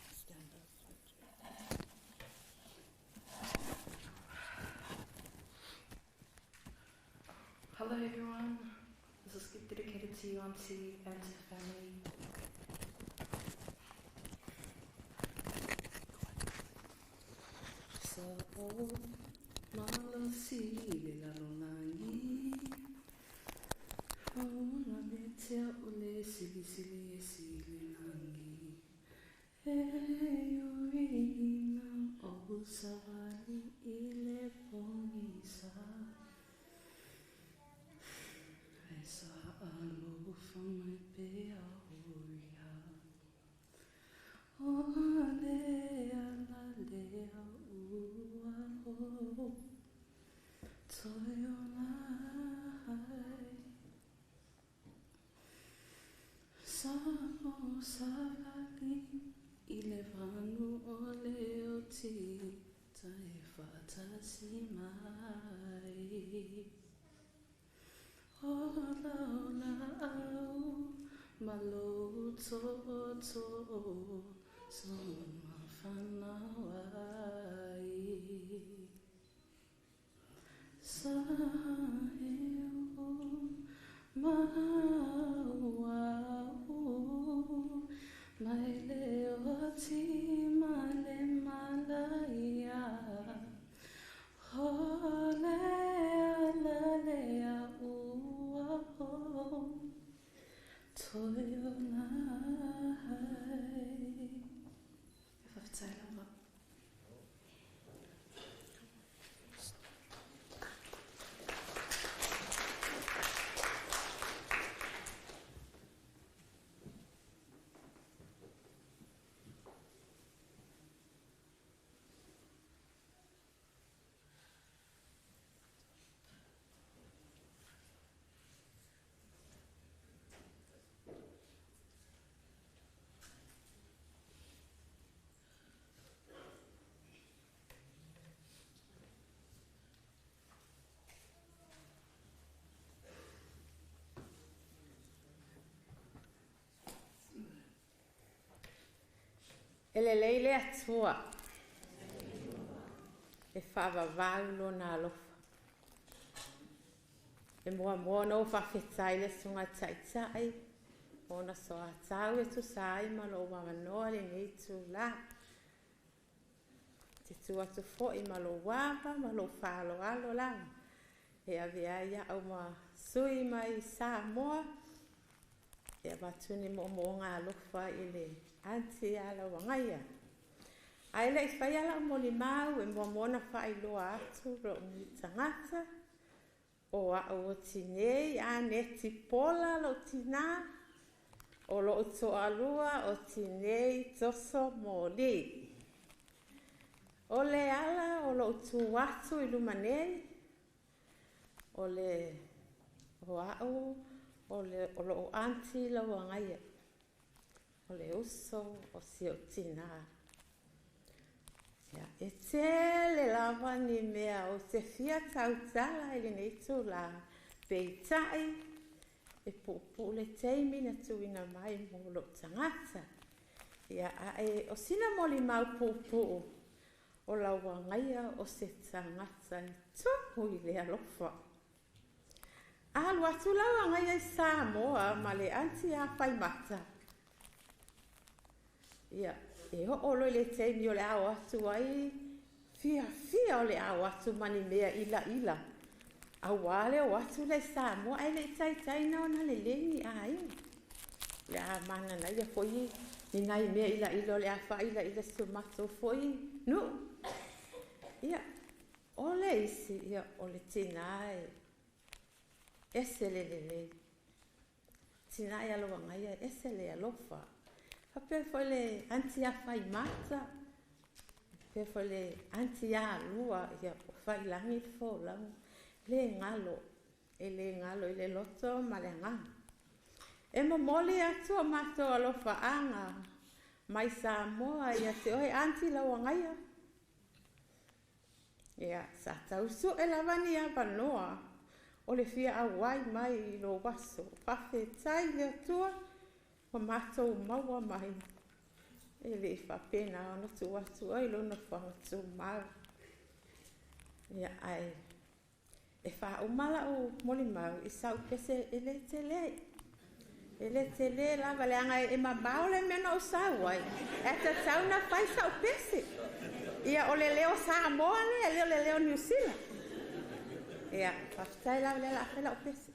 [SPEAKER 4] Stand up.
[SPEAKER 5] Hello everyone, this is dedicated to you, Auntie, and to the family. Sa o malosi le lalolagi, Auna le tea o le silisili e sililangi, E uina o savali i le pogisa, E sa alofa mai pea hoia, O le ala lea ua o, Toi o lai. Sa o savali i le vanu o le oti, Tai whatasi mai. Ola ola au, malo to to, so mawhanau ai. Sa eo maua o, mai le oti ma le malaia. Hole ala lea ua o, toi o lai. E whawhitai lava.
[SPEAKER 6] E lelei le Atua, e whaavavau lona alofa. E muamua ona ou faafetai le susuga taitai, ona soatau e tusa ai ma lou avanoa lenei itulā. Te tu atu fo'i ma lou ava ma lou faaaloalo lava, e avea ai a'u ma sui mai Samoa, e avatu ni moomooga alofa i le Aunty ia Lauagaia. Ae le'i faia la'u molimau e muamua ona faailoa atu lo'u tagata, o a'u o tinei Aneti Pola lo'u tinā, o lo'u to'alua o tinei Toso Moli. O le ala o lo'u tu atu i luma nei, o le o a'u o le o lo'u aunty Lauagaia, o le uso o si o'u tinā. Ia, e tele lava ni mea ou te fia tautala i lenei itulā, peitai e puupuu le taimi na tuuina mai mo lo'u tagata. Ia, a'e o sina molimau puupuu, o Lauagaia o se tagata e tumu i le alofa. Alu atu Lauagaia i Samoa ma le aunty ia Faimata. Ia, e oo loa i le taimi o le a o atu ai, fiafia o le a o atu ma ni mea ilaila, auā le o atu lea i Samoa ae le i taitai na ona lelei ni aiga. O le a mananaia foi ni nai mea ilaila o le a faailaila si o matou foi nuu. Ia, o le isi, ia, o le tinā e ese le lelei. Tinā ia Lauagaia e ese le alofa. Faapea foi le aunty ia Faimata, faapea foi le aunty ia Alua, ia o Failagi le folauga. Le galo, e le galo i le loto ma le agaga. E momoli atu o matou alofaaga mai Samoa ia te oe aunty Lauagaia. Ia, sa tau su'e lava ni avanoa o le fia auai mai i lou aso. Faafetai i le Atua ua matou maua mai. E le i faapena ona tuu atu ai lona faatumau. Ia, ae e faauma lau molimau i sau pese e le tele. E le tele lava, leaga e mamao le mea na ou sau ai, ae tatau ona fai sau pese. Ia, o le leo Samoa lea, e le o le leo Niu Sila. Ia, faafetai lava, lea o le a fai lau pese.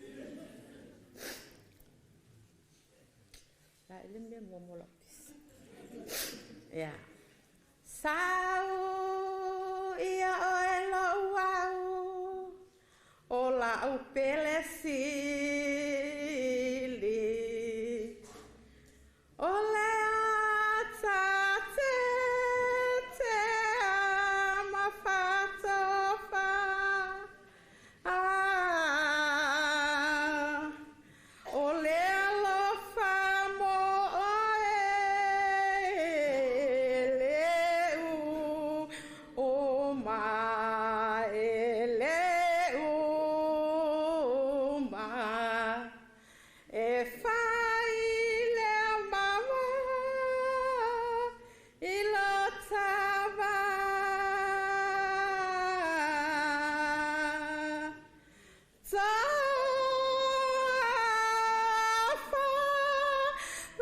[SPEAKER 6] La e le mea muamua lau pese. Ia. Sau ia oe lou au, o lau pele sili. O le ata tetea ma fatofa, ah, o le alofa mo oe le uma, e le uma. E fai lea mama i lo tava. Tofa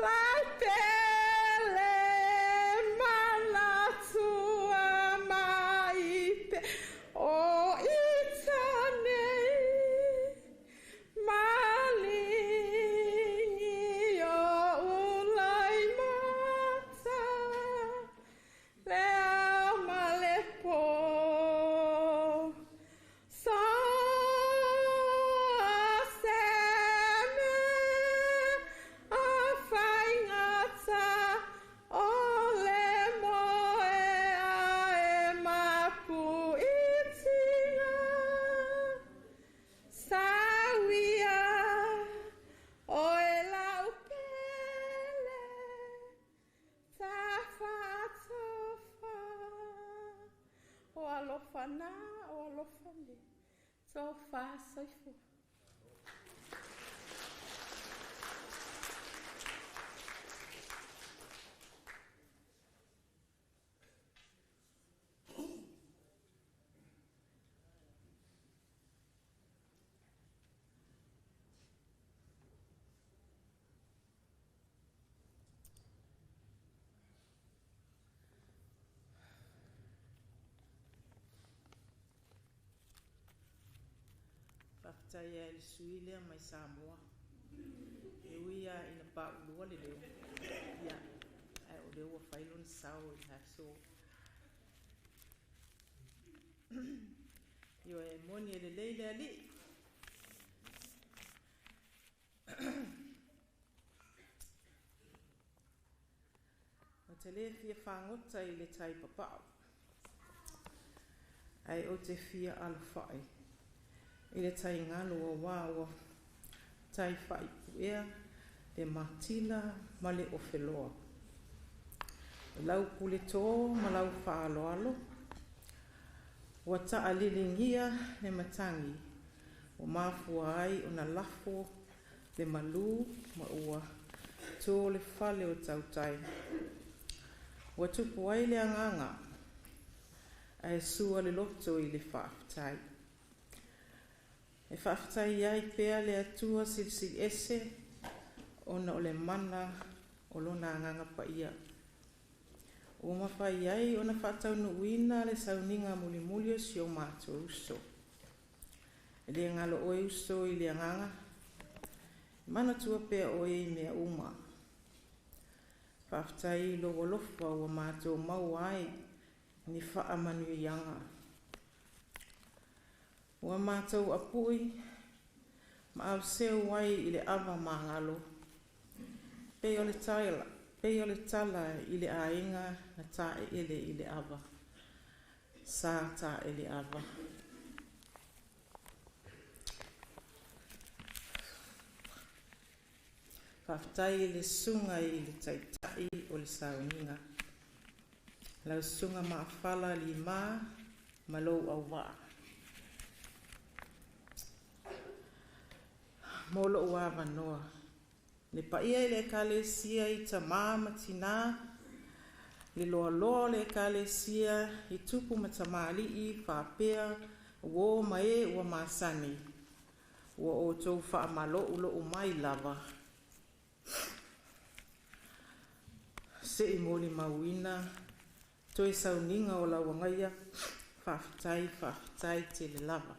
[SPEAKER 6] lau pele manatua mai pea o ita nei maligi o ulai mata le ao ma le po. So se mea a faigata o le moe a e mapu i tiga. Sau ia oe lau pele tafatofa. O alofa na, o alofa me, tofa soifua.
[SPEAKER 7] Faafetai ai i le sui lea mai Samoa. E ui lava ina paulua le leo, ia, ae o lea ua fai lona sao i le aso. Ioe, e moni e lelei le Alii. Ou te le fia fagota i le tai papao, ae ou te fia alofai i le tai galo auā ua tai faaipuea le matila ma le ofeloa. O lau puletō ma lau faaaloalo, ua taaliligia le matagi ua mafua ai ona lafo le malū ma ua tō le fale o tautai. Ua tupu ai le agaga ae sua le loto i le faafetai. E faafetai ai pea le Atua Silisili Ese ona o le mana o Lona Agaga Paia, ua mafai ai ona faataunuuina le sauniga mulimuli o si o matou uso. E le galo oe uso i le agaga, e manatua pea oe i mea uma. Faafetai i lou alofa ua matou maua ai ni faamanuiaga. Ua matou apui ma auseu ai i le ava magalo, pei o le tala, pei o le tala i le aiga na taeele i le ava, sa taele ava. Faafetai i le susuga i le Taitai o le sauniga, lau Susuga Maafala Lima ma lou auvaa. Mo lo'u avanoa. Le paia i le Ekalesia i tamā ma tinā, le loaloa o le Ekalesia i tupu ma tamalii faapea uō ma e ua masani, ua outou faamalo'ulo'u mai lava se i molimauina toe sauniga o Lauagaia, faafetai, faafetai tele lava.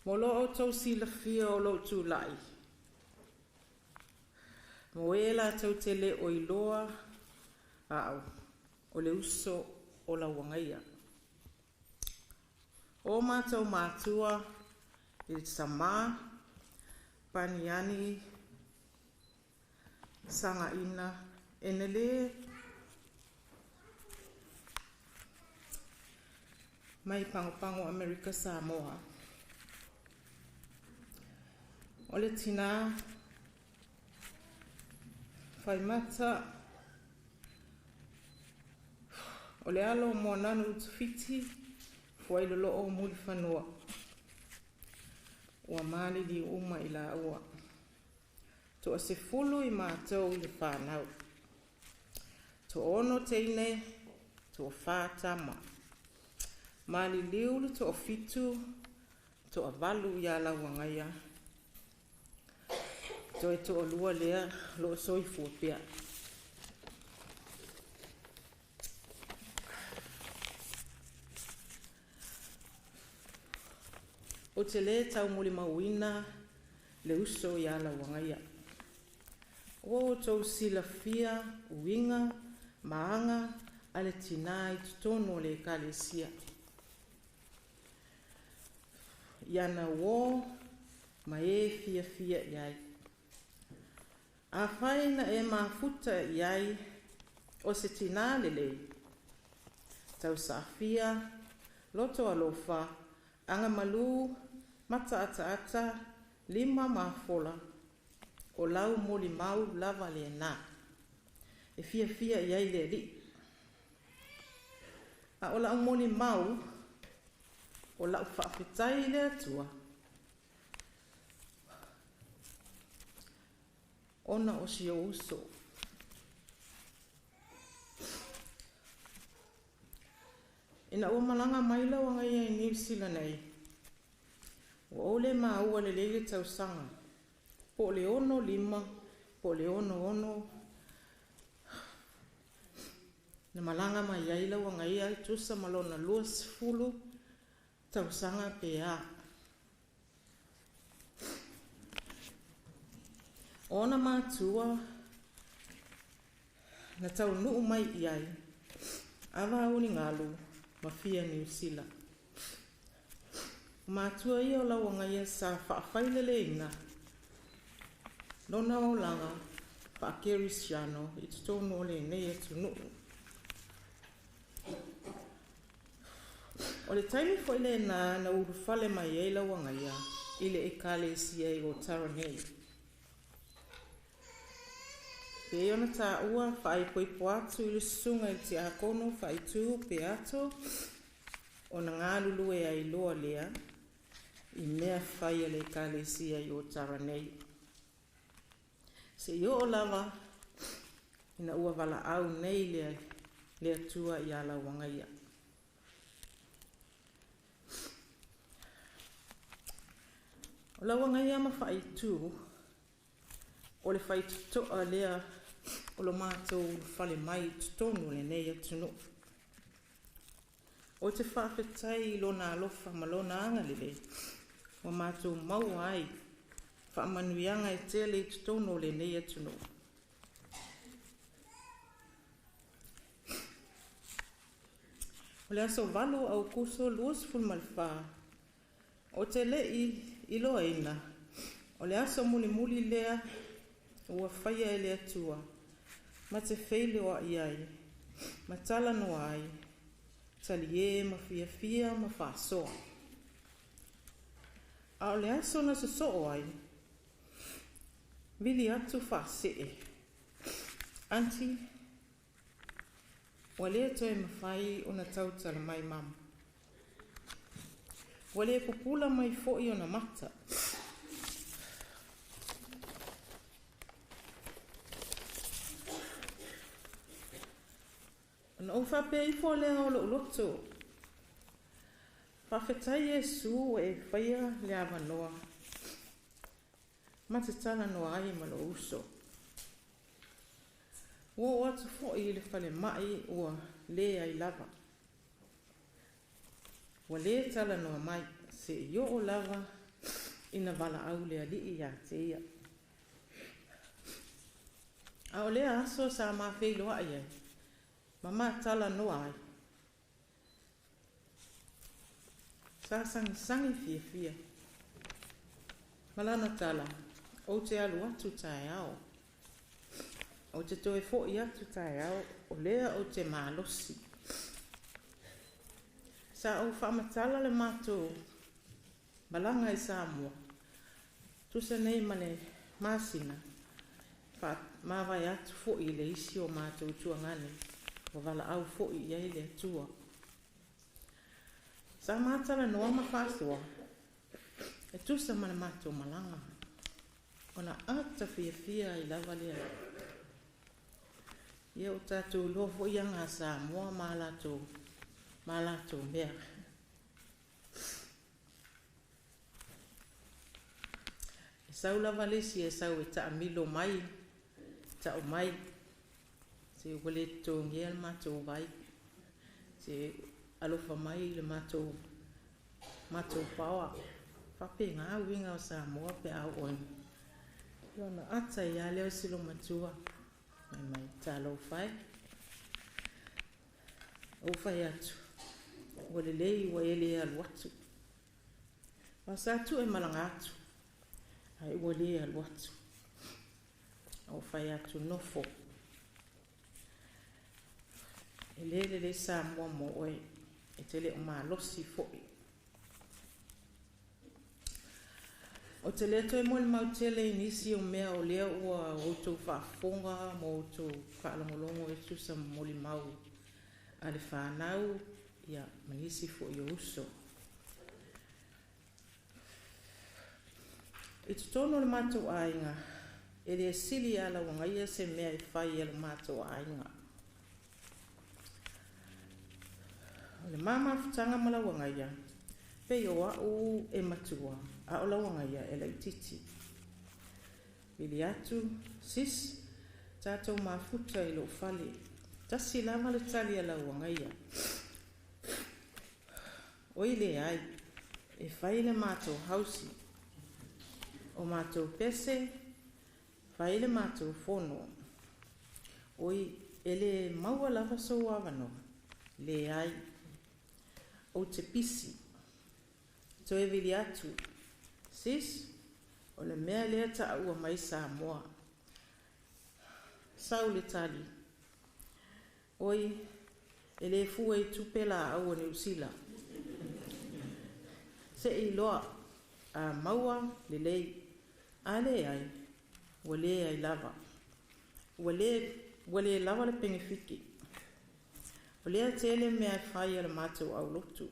[SPEAKER 7] Mo lo outou silafia o lou tulai, mo e latou te le o iloa a'u, o le uso o Lauagaia. O matou matua i le tamā, Paniani Sagaina Enele mai Pagopago Amerika Samoa. O le tinā Faimata o le alo o Moananu Utufiti Fuailoloo o Mulifanua ua maliliu uma i laua. Toasefulu i matou i le fanau. Toaono teine, toafa tama. Maliliu le toafitu, toavalu ia Lauagaia. Toe toalua lea o loo soifua pea. Ou te lē taumolimauina le uso iā Lauagaia. Ua outou silafia uiga ma aga a le tinā i totonu o le Ekalesia. I ana uō ma e fiafia i ai. Afai na e mafuta i ai o se tinā lelei, tausaafia, loto alofa, agamalu, mataataata, lima mafola, o lau molimau lava lenā e fiafia i ai le Alii. A o la'u molimau, o la'u faafetai i le Atua, ona o si ou uso. Ina ua malaga mai Lauagaia i Niu Sila nei, ua ou le maua lelei le tausaga, po o le 65 po o le 66 na malaga mai ai Lauagaia e tusa ma lona 20 tausaga pe a. O ona matua na taunuu mai i ai, ava uligalu ma fia Niu Sila. O matua ia o Lauagaia sa faafaileleina lona olaga faakerisiano i totonu o lenei atunuu. O le taimi foi lenā na ulufale mai ai Lauagaia i le Ekalesia i Otara nei. Pei ona taua faaipoipo atu i le susuga i le tiakono Faaitu Peato ona galulue ai loa lea i mea fai a le Ekalesia i Otara nei. Seia oo lava ina ua valaau nei le Atua iā Lauagaia. O Lauagaia ma Faaitu, o le faitotoa lea o lo matou ulufale mai i totonu o lenei atunuu. Ou te faafetai i Lona alofa ma Lona agalelei ua matou maua ai faamanuiaga e tele i totonu o lenei atunuu. O le aso 8 o Aukuso 24, ou te le i iloaina, o le aso mulimuli lea ua faia e le Atua ma te feiloai ai, ma talanoa ai, taliē ma fiafia ma faasoa. A o le aso na sosoo ai, vili atu faasee, Aunty, ua le toe mafai ona tautala mai mama. Ua le pupula mai fo'i ona mata. Ona ou faapea ifo lea o lo'u loto, Faafetai Iesu ua e faia le avanoa ma te talanoa ai ma lou uso. Ua oo atu foi i le falemai ua leai lava. Ua le talanoa mai, seia oo lava ina valaau le Alii ia te ia. A o lea aso sa ma feiloai ai ma ma talanoa ai, sa sagisagi fiafia ma lana tala, Ou te alu atu taeao. Ou te toe foi atu taeao, o lea ou te malosi. Sa ou faamatala le matou malaga i Samoa, tusa nei ma le masina, faamavae atu foi i le isi o matou tuagane ua valaau foi i ai le Atua. Sa ma talanoa ma faasoa e tusa ma le matou malaga, ona ata fiafia ai lava lea. Ia ua tatou iloa foi aga a Samoa ma a latou, ma a latou mea. E sau lava le isi e sau e taamilo mai, tau mai, se ua le totogia le matou vai, se alofa mai i le matou, matou paoa. Faapena uiga o Samoa pe a oo ina. Ona ata ai lava lea o si loomatua, fai mai, talofa e. Ou fai atu, ua lelei ua e le alu atu. Aua sa tuu e malaga atu, ae ua le alu atu. Ou fai atu, nofo. E le lelei Samoa mo oe, e te le o malosi foi. Ou te le toe molimau tele i nisi o mea o lea ua outou faafofoga ma outou faalogologo e tusa ma molimau a le fanau ia, ma nisi foi o uso. I totonu o le matou aiga, e le sili ia Lauagaia se mea e fai e lo matou aiga. O le ma mafutaga ma Lauagaia, pei o a'u e matua, a o Lauagaia e laitiiti. Vili atu, sis, tatou mafuta i lou fale. Tasi lava le tali a Lauagaia. Oi leai, e fai le matou hausi. O matou pese, fai le matou fono. Oi, e le maua lava sou avanoa? Leai. Ou te pisi. Toe vili atu, Sis, o le mea lea taua mai Samoa. Sau le tali, Oi, e le fua i tupe laau a Niu Sila. Se i iloa, a maua, lelei. A leai, ua leai lava. Ua le, ua le lava le penefiti. O lea tele mea e fai a le matou aulotu.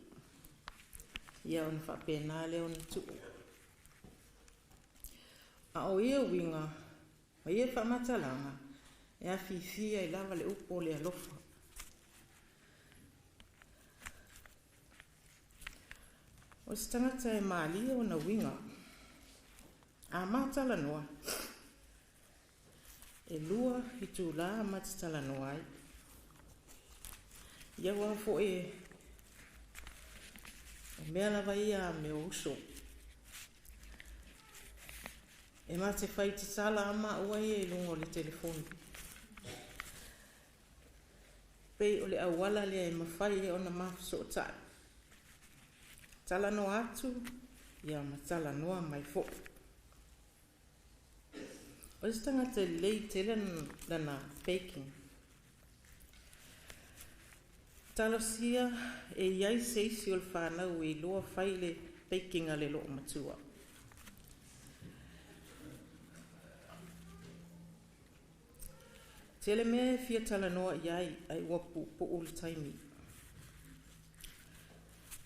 [SPEAKER 7] Ia ona faapena lea ona tuu. A o ia uiga ma ia faamatalaga, e afifi ai lava le upu o le alofa. O se tagata e malie ona uiga. A ma talanoa, e 2 itulā ma te talanoa ai. Ia aua foi o mea lava ia a mea o uso. E ma te fai tatala a maua ia i luga o le telefoni. Pei o le auala lea e mafai ai ona mafesootai. Talanoa atu, ia ma talanoa mai foi. O se tagata e lelei tele lana baking. Talosia e i ai se isi o le fanau e iloa fai le baking a le loomatua. Tele mea e fia talanoa i ai ai ua puupuu le taimi.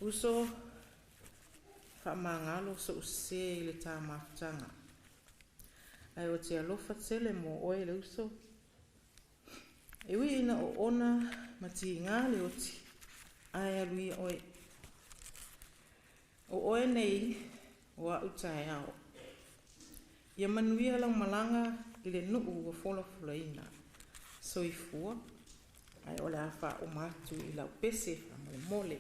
[SPEAKER 7] Uso, Faamagalo so'u sesē i le tā mafutaga. Ae o te alofa tele mo oe le uso. E ui ina oona ma tigā le oti, ae alu ia oe. O oe nei o a'u taeao. Ia manuia lau malaga i le nuu ua folafolaina. Soifua, ae o le a faauma atu i lau pese faamolemole.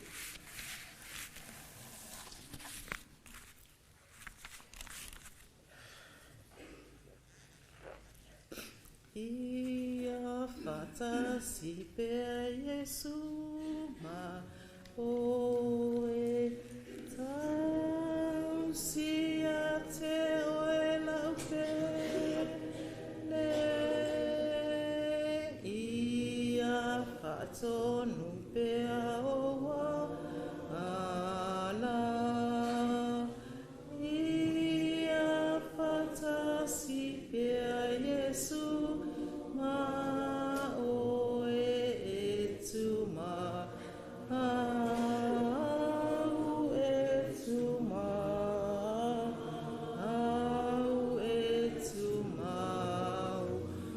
[SPEAKER 7] Ia faatasi pea Iesu ma oe, tausi ia te oe lau pele. Ia faatonu pea ou ala, ia faatasi pea Iesu ma oe e tumau, e tumau, e tumau,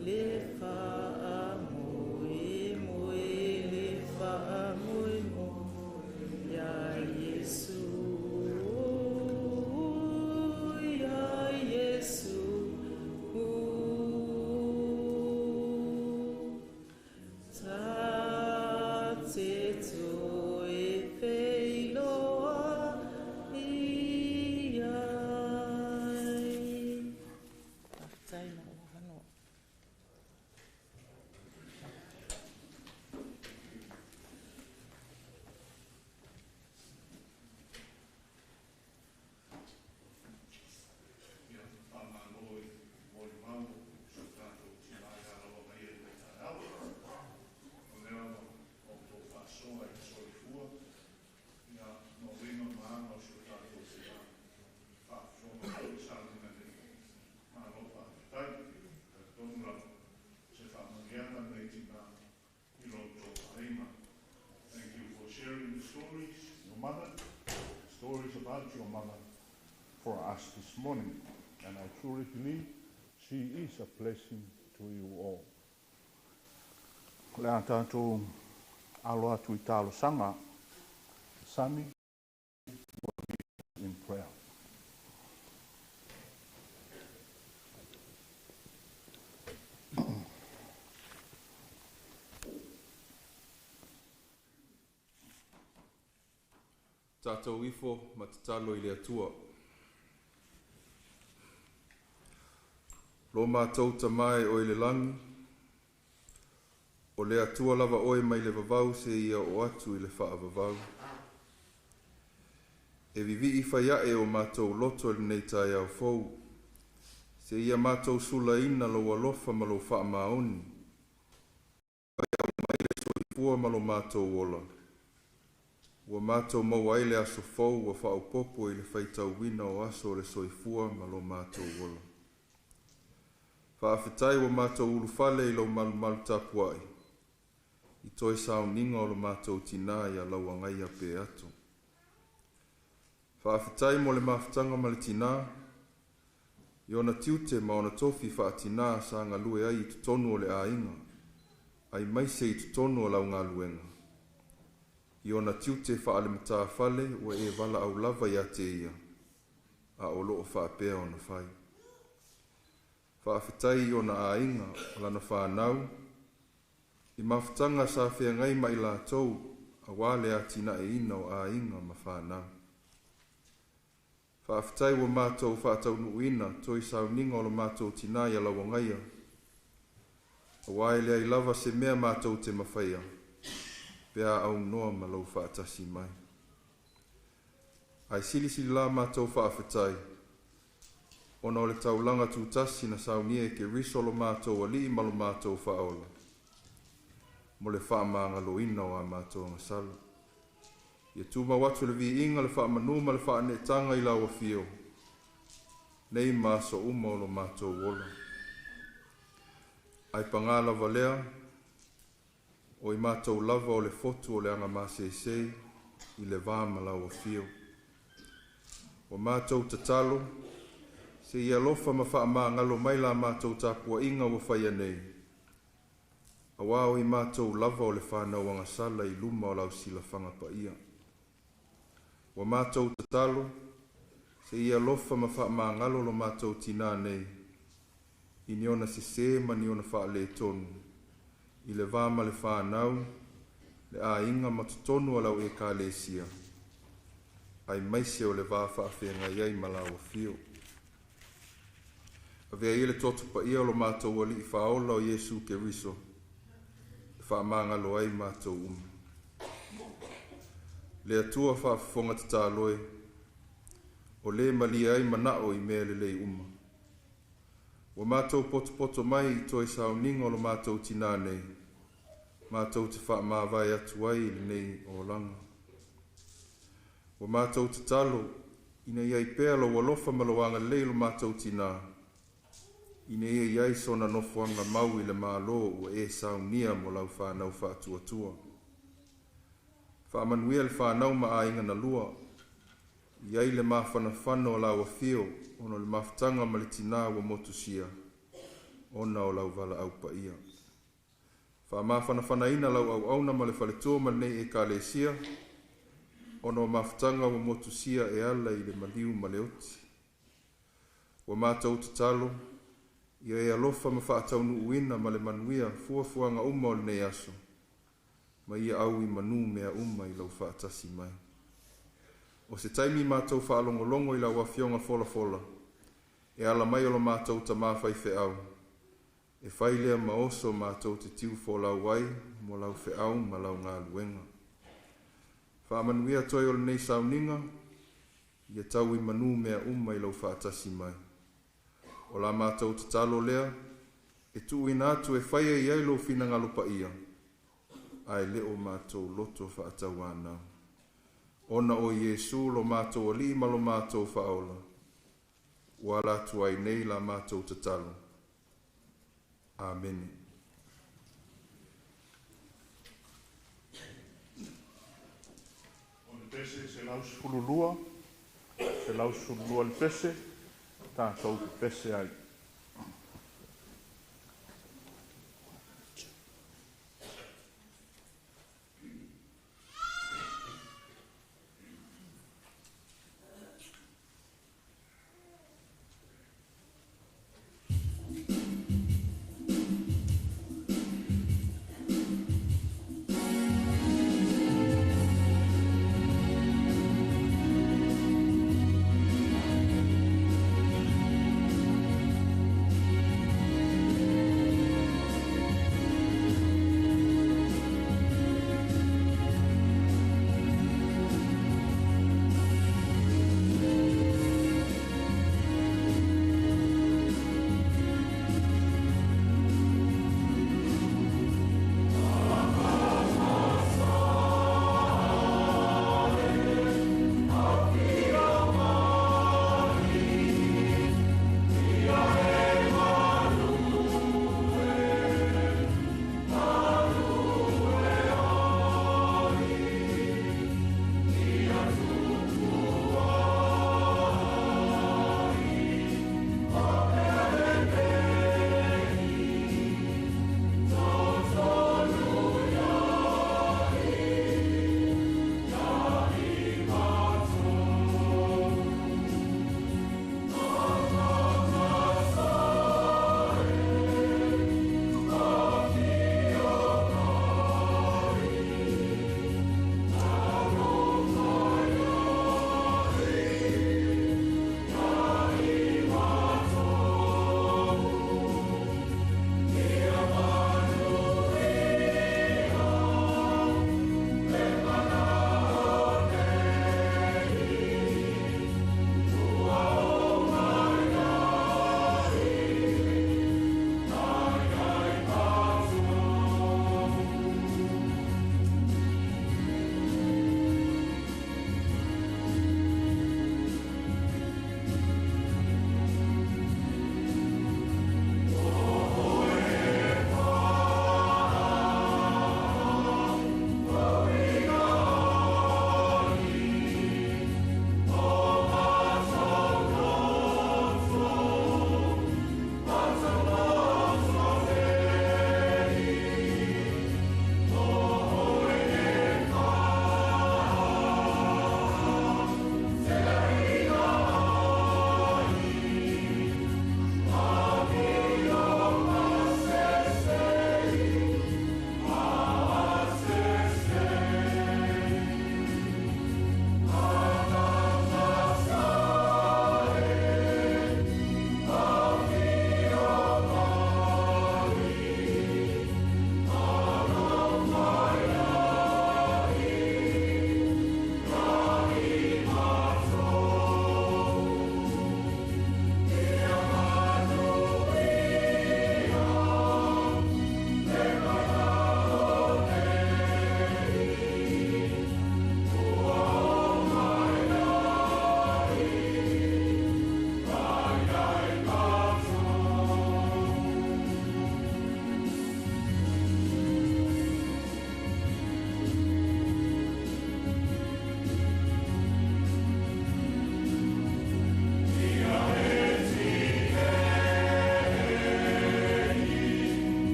[SPEAKER 7] le faamoemoe, le faamoemoe ia Iesu, ia Iesu. Ta te toe feiloa i ai. Faafetai mo lou avanoa.
[SPEAKER 1] Ia, faamalo i molimau o si o tatou tinā ia Lauagaia i le taeao. O lea ua outou faasoa i le soifua, ia, ma uiga ma aga o si o tatou tinā. Faafofoga foi i sauniga nei. Malo faafetai. Talitonu lava, se faamanuiaga lenei tinā i lo outou aiga. Thank you for sharing the stories, your mother, stories about your mother for us this morning. And I truly believe she is a blessing to you all. O le a tatou alo atu i talosaga. Sami will lead in prayer.
[SPEAKER 8] Tatou ifo ma tatalo i le Atua. Lo matou Tamā e oe i le lagi, o le Atua lava oe mai le vavau seia oo atu i le faavavau. E vivii fai ae o matou loto i lenei taeao fou, seia matou sulaina lou alofa ma lou faamaoni, ua e aumai le soifua ma lo matou ola. Ua matou maua ai le aso fou ua faaopoopo i le faitauina o aso o le soifua ma lo matou ola. Faafetai ua matou ulufale i lou malumalu tapuai, i toe sauniga o lo matou tinā ia Lauagaia Peato. Faafetai mo le mafutaga ma le tinā, i ona tiute ma ona tofi faa-tinā sa galue ai i totonu o le aiga, aemaise i totonu o lau galuega. I ona tiute faale-matafale ua e valaau lava ia te ia, a o lo o faapea ona fai. Faafetai i ona aiga, o lana fanau, i mafutaga sa feagai ma i latou aua le atinaeina o aiga ma fanau. Faafetai ua matou faataunuuina toe sauniga o lo matou tinā ia Lauagaia, aua e leai lava se mea matou te mafaia pe a aunoa ma lou faatasi mai. Ae silisili la matou faafetai, ona o le taulaga tutasi na saunia e Keriso lo matou Alii ma lo matou Faaola, mo le faamagaloina o a matou agasala. Ia tumau atu le viiga, le faamanu ma le faaneetaga i lau Afio, nei ma aso uma o lo matou ola. Ae pagā lava lea, o i matou lava o le fotu o le agamasēsē i le va ma lau Afio. Ua matou tatalo, se i alofa ma faamagalo mai la matou tapuaiga ua faia nei, auā o i matou lava o le fanau agasala i luma o lau silafaga paia. Ua matou tatalo, se i alofa ma faamagalo lo matou tinā nei, i ni ona sesē ma ni ona faaletonu, i le va ma le fanau, le aiga ma totonu o lau Ekalesia, aemaise o le va faafeagai ai ma lau afio. Avea ia le toto paia o lo matou Alii Faaola o Iesu Keriso, e faamagalo ai matou uma. Le Atua faafofoga tatalo e, o lē malie ai manao i mea lelei uma. Ua matou potopoto mai i toe sauniga o lo matou tinā nei, matou te faamavae atu ai i lenei olaga. Ua matou tatalo, ina ia i ai pea lou alofa ma lou agalelei i lo matou tinā, ina ia i ai sona nofoaga mau i le Malo ua e saunia mo lau fanau faatuatua. Faamanuia le fanau ma aiga na lua, i ai le mafanafana o lau afio ona o le mafutaga ma le tinā ua motusia ona o lau valaau paia. Faamafanafanaina lau auauna ma le faletua ma lenei Ekalesia ona o mafutaga ua motusia e ala i le maliu ma le oti. Ua matou tatalo, ia e alofa ma faataunuuina ma le manuia fuafuaga uma o lenei aso, ma ia au i manu mea uma i lou faatasi mai. O se taimi matou faalogologo i lau Afioga folafola e ala mai o lo matou Tamā faifeau, e fai lea ma oso matou te tiu folau ai mo lau feau ma lau galuega. Faamanuia toe o lenei sauniga, ia tau i manu mea uma i lou faatasi mai. O la matou tatalo lea, e tuuina atu e faia i ai lou finagalo paia, ae le o matou loto faatauanau. Ona o Iesu lo matou Alii ma lo matou Faaola, ua ala atu ai nei la matou tatalo. Amene.
[SPEAKER 1] O le pese 112, 112 le pese, tatou pepese ai.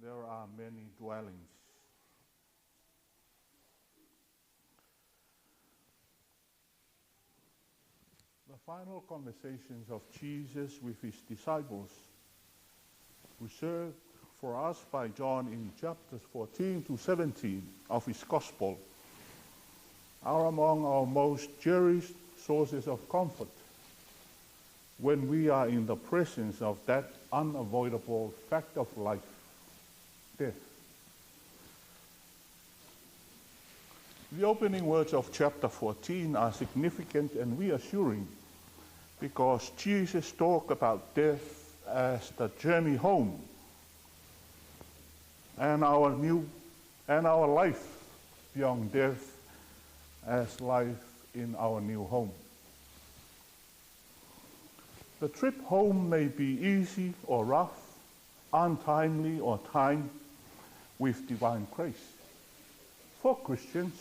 [SPEAKER 1] there are many dwellings. The final conversations of Jesus with his disciples, reserved for us by John in chapters 14 to 17 of his Gospel, are among our most cherished sources of comfort when we are in the presence of that unavoidable fact of life, death. The opening words of chapter 14 are significant and reassuring because Jesus talked about death as the journey home and our life beyond death as life in our new home. The trip home may be easy or rough, untimely or timed with divine grace. For Christians,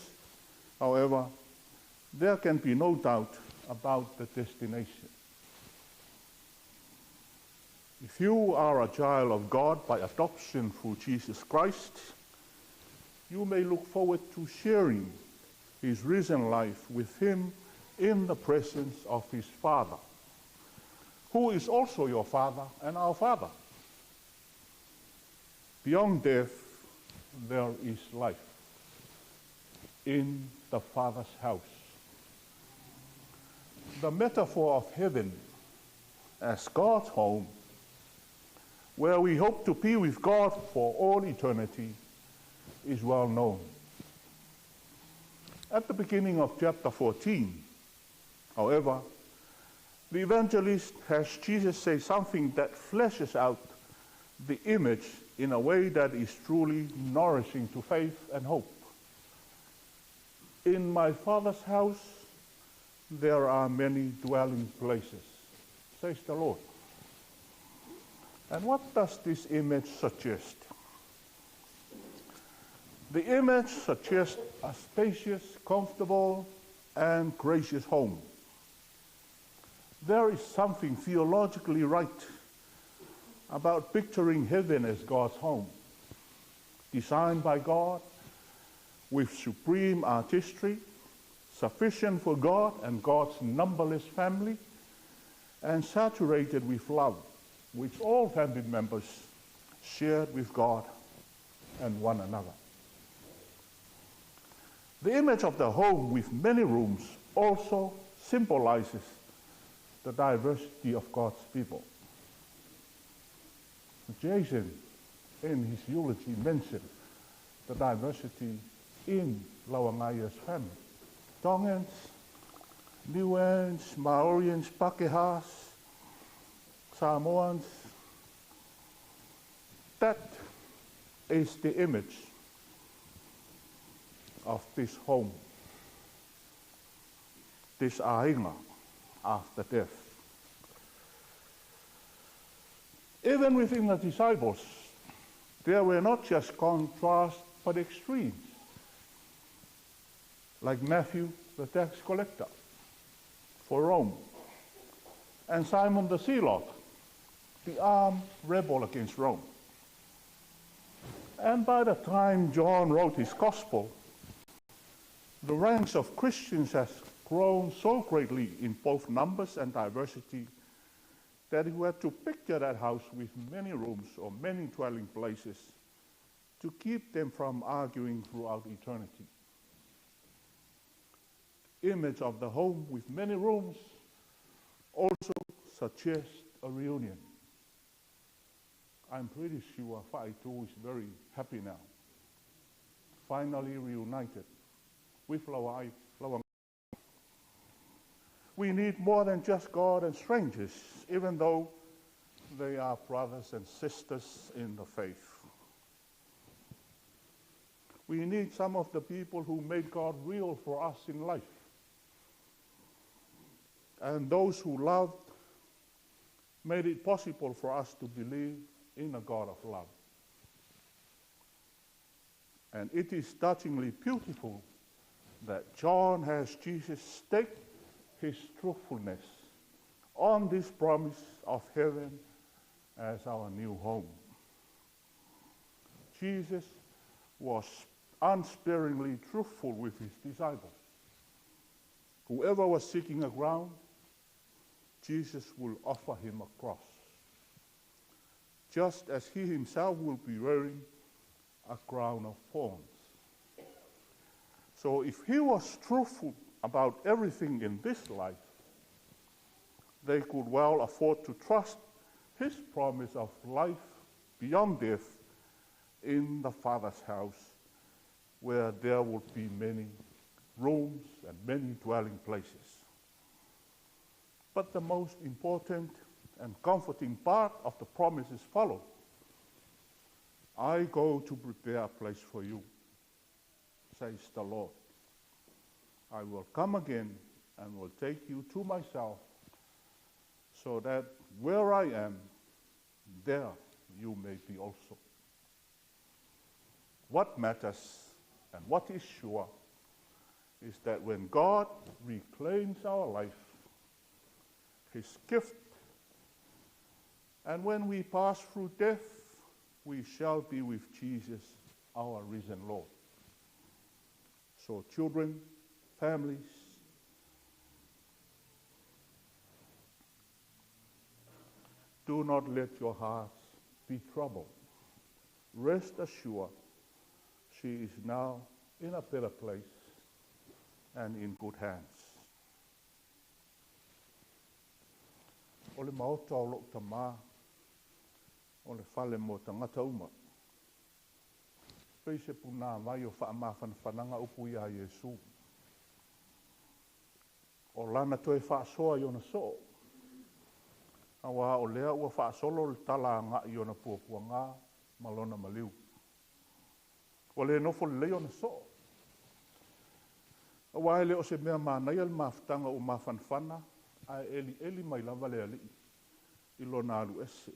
[SPEAKER 1] however, there can be no doubt about the destination. If you are a child of God by adoption through Jesus Christ, you may look forward to sharing his risen life with him in the presence of his Father, who is also your Father and our Father. Beyond death, there is life in the Father's house. The metaphor of heaven as God's home, where we hope to be with God for all eternity, is well known. At the beginning of chapter 14, however, the evangelist has Jesus say something that fleshes out the image in a way that is truly nourishing to faith and hope. In my Father's house there are many dwelling places, says the Lord. And what does this image suggest? The image suggests a spacious, comfortable, and gracious home. There is something theologically right about picturing heaven as God's home, designed by God with supreme artistry, sufficient for God and God's numberless family, and saturated with love, which all family members shared with God and one another. The image of the home with many rooms also symbolizes the diversity of God's people. Jason, in his eulogy, mentioned the diversity in Lauagaia's family. Tongans, Niueans, Maorians, Pakehas, Samoans. That is the image of this home, this aiga after death. Even within the disciples, there were not just contrasts but extremes, like Matthew, the tax collector for Rome, and Simon the Zealot, the armed rebel against Rome. And by the time John wrote his gospel, the ranks of Christians has grown so greatly in both numbers and diversity that he had to picture that house with many rooms or many dwelling places to keep them from arguing throughout eternity. The image of the home with many rooms also suggests a reunion. I'm pretty sure Fa'aitu is very happy now, finally reunited with Lauagaia. We need more than just God and strangers, even though they are brothers and sisters in the faith. We need some of the people who made God real for us in life, and those who loved made it possible for us to believe in a God of love. And it is touchingly beautiful that John has Jesus stake his truthfulness on this promise of heaven as our new home. Jesus was unsparingly truthful with his disciples. Whoever was seeking a crown, Jesus will offer him a cross, just as he himself will be wearing a crown of thorns. So if he was truthful about everything in this life, they could well afford to trust his promise of life beyond death in the Father's house, where there would be many rooms and many dwelling places. But the most important and comforting part of the promise is followed. I go to prepare a place for you, says the Lord. I will come again and will take you to myself, so that where I am, there you may be also. What matters and what is sure is that when God reclaims our life, his gift, and when we pass through death, we shall be with Jesus, our risen Lord. So children, families, do not let your hearts be troubled. Rest assured, she is now in a better place and in good hands. O le maota o lou tamā, o le fale mo tagata uma. Pei se punā vai o faamafanafanaga upu iā Iesu. O lana toe faasoa i ona soo. Auā o lea ua faasolo le tala agaʻi i ona puapuagā ma lona maliu. Ua le nofo lelei ona soo. Auā e le o se mea manaia le mafutaga ua mafanafana ae elieli mai lava le alii i lona alu ese.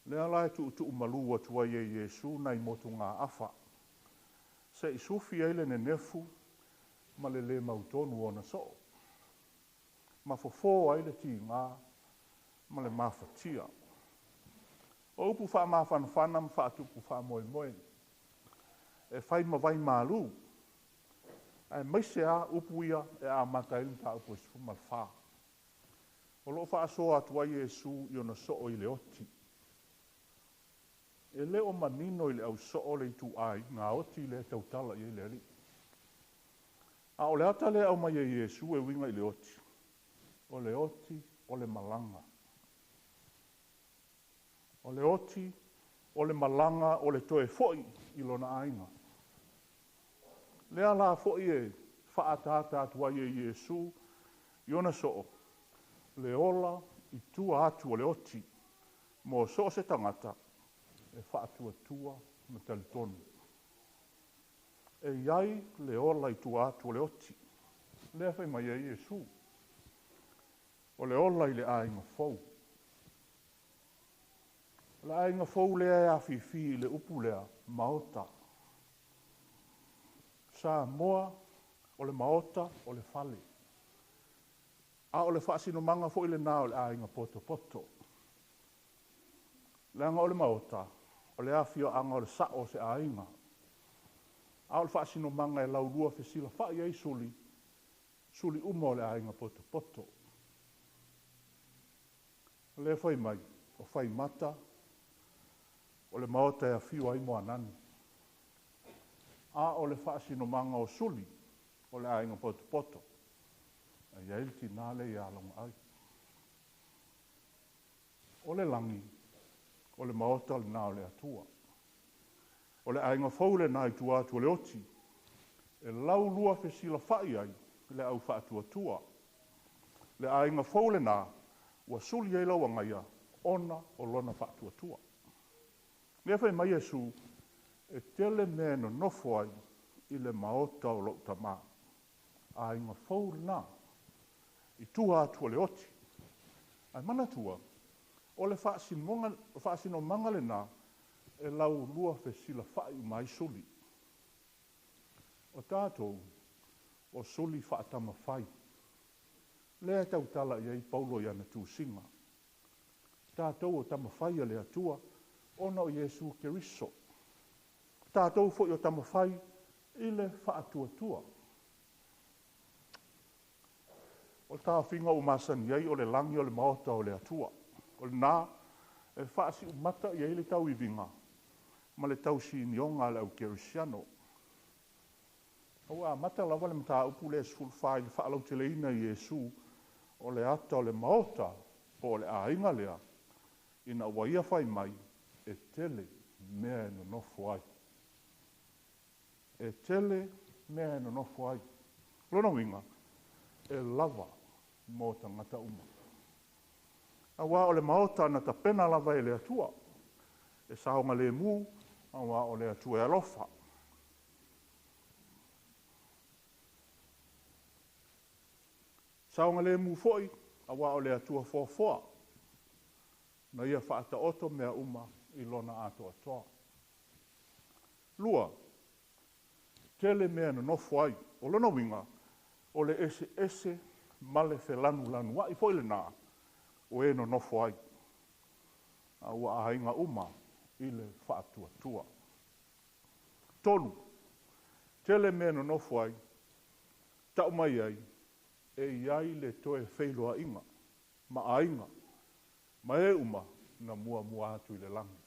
[SPEAKER 1] Lea la e tuutuu malū atu ai e Iesu nai motugaafa, seʻi sufi ai le nenefu ma le lē mautonu o ona soo, ma fofō ai le tigā ma le mafatia. O upu faamafanafana ma faatupu faamoemoe e fai ma vai malū, aemaise a upu ia e amata ai le mataupu e 14. O loo faasoa atu ai Iesu i ona soo i le oti. E le o manino i le ausoo le ituaiga oti lea e tautala i ai le alii. A o le ata lea e aumai e Iesu e uiga i le oti, o le oti o le malaga. O le oti o le malaga o le toe foi i lona aiga. Lea la foi e faaataata atu ai e Iesu i ona soo le ola i tua atu o le oti mo so o se tagata e faatuatua ma talitonu. E i ai le ola i tua atu o le oti. Lea fai mai ai Iesu. O le ola i le aiga fou. O le aiga fou lea e afifi i le upu lea, maota. Samoa, o le maota, o le fale. A o le faasinomaga foi lenā o le aiga potopoto. Leaga o le maota, o le afioaga o le sao o se aiga. A o le faasinomaga e laulua fesilafai ai suli, suli uma o le aiga potopoto. O lea fai mai, o Faimata, o le maota e afio ai Moananu. A o le faasinomaga o suli o le aiga potopoto, e i ai le tinā lea ia Logoai. O le lagi, o le maota lenā o le Atua. O le aiga fou lenā i tua atu o le oti, e laulua fesilafai ai le au faatuatua. Le aiga fou lenā, ua suli ai lau agaia ona o lona faatuatua. Lea fai mai Iesu, e tele mea e nonofo ai i le maota o lou tamā. Aiga fou lenā, i tua atu o le oti. Ae manatua, o le faasinomaga lenā e laulua fesilafai uma ai suli. O tatou, o suli faatamafai. Lea e tautala i ai Paulo i ana tusiga. Tatou o tamafai a le Atua, Ona o Iesu Keriso. Tatou foi o tamafai i le faatuatua. O le taofiga ua masani ai o le lagi o le maota o le Atua. O lena e faasiumata i ai le tauiviga ma le tausinioga a le au kerisiano. Ua amata lava le mataupu lea 14 i le faalauteleina i Iesu o le ata o le maota po o le aiga lea, ina ua ia fai mai e tele mea e nonofo ai. E tele mea e nonofo ai. Lona uiga, e lava mo tagata uma. Auā o le maota na tapena lava e le Atua, e saogalemu, auā o le Atua e alofa. Saogalemu foi, auā o le Atua foafoa, na ia faataoto mea uma i lona atoatoa. 2, tele mea nonofo ai. O lona uiga, o le eseese ma le felanulanuai foi lena o e nonofo ai. A ua aiga uma i le faatuatua. 3, tele mea nonofo ai, tau mai ai, e i ai le toe feiloaiga ma aiga, ma e uma na muamua atu i le lagi.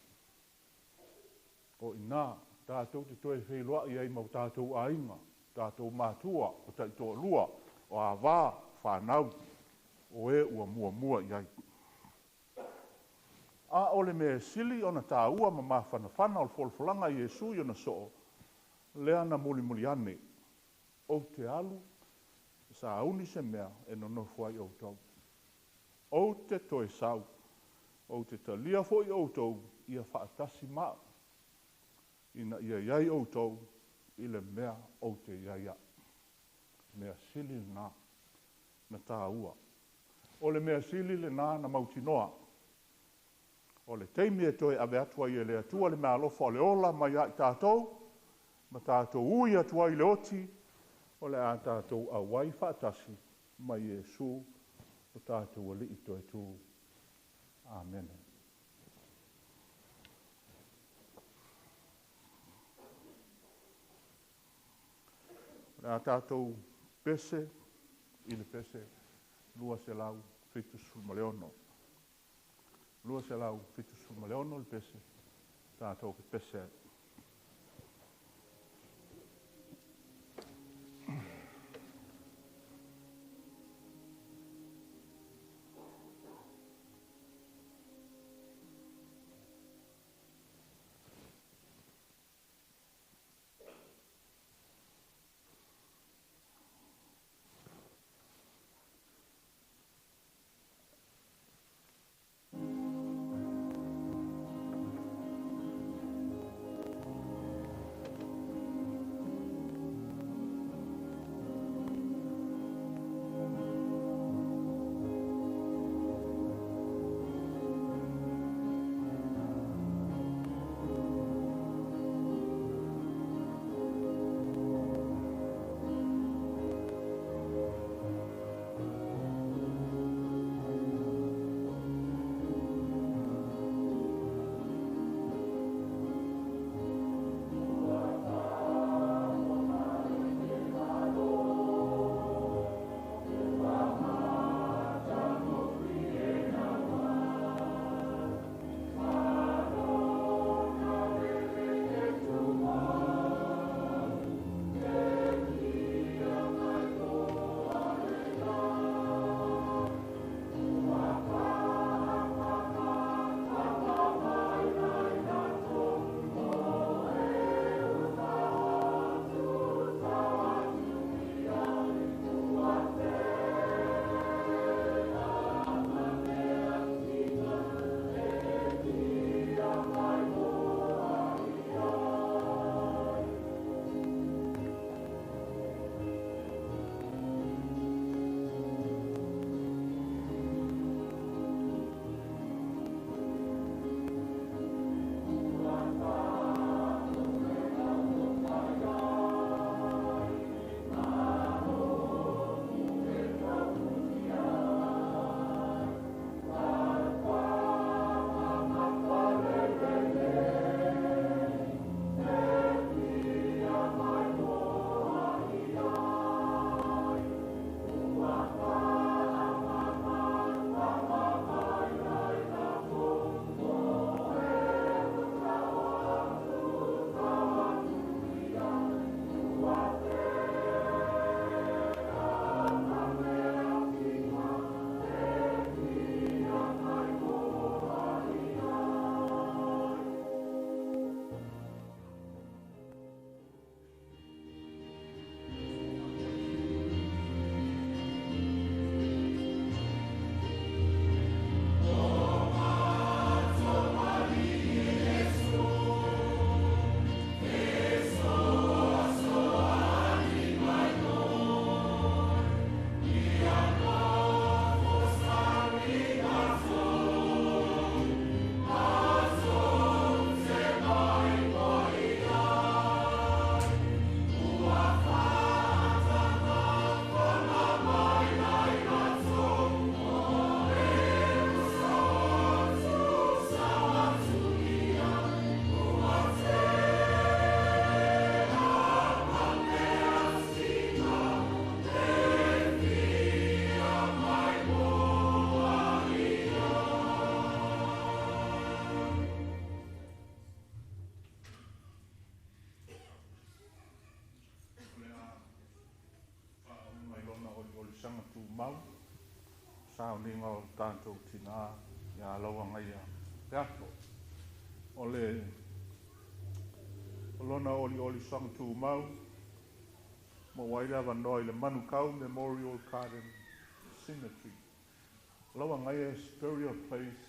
[SPEAKER 1] O ina, tātou te toe feiloai ai ma o tātou aiga, tātou matua, o taitoalua, o ava, whānau, o e ua muamua i ai. A o le mea sili ona tāua ma mafanafana o le folafolanga i Iesu i ona soo, lea na mulimuli ane, ou te alu, sauni se mea e nonofo ai outou. Ou te toe sau, ou te talia foi outou ia faatasi ma'u, ina ia iai outou i le mea ou te iai a'u. Mea sili lena na tāua. O le mea sili lena na mautinoa. O le taimi e toe ave atu ai e le Atua le meaalofa o le ola mai ia i tatou, ma tatou ui atu ai i le oti, o le a tatou auai faatasi ma Iesu o tatou alii toe tu. Amene. O le a tatou pese i le pese 276. 276 le pese, tatou pepese ai. tumau, sauniga o tatou tinā iā Lauagaia Peato. O le o lona olioli soaga tumau, maua ai le avanoa i le Manukau Memorial Garden Cemetery. Lauagaia's burial place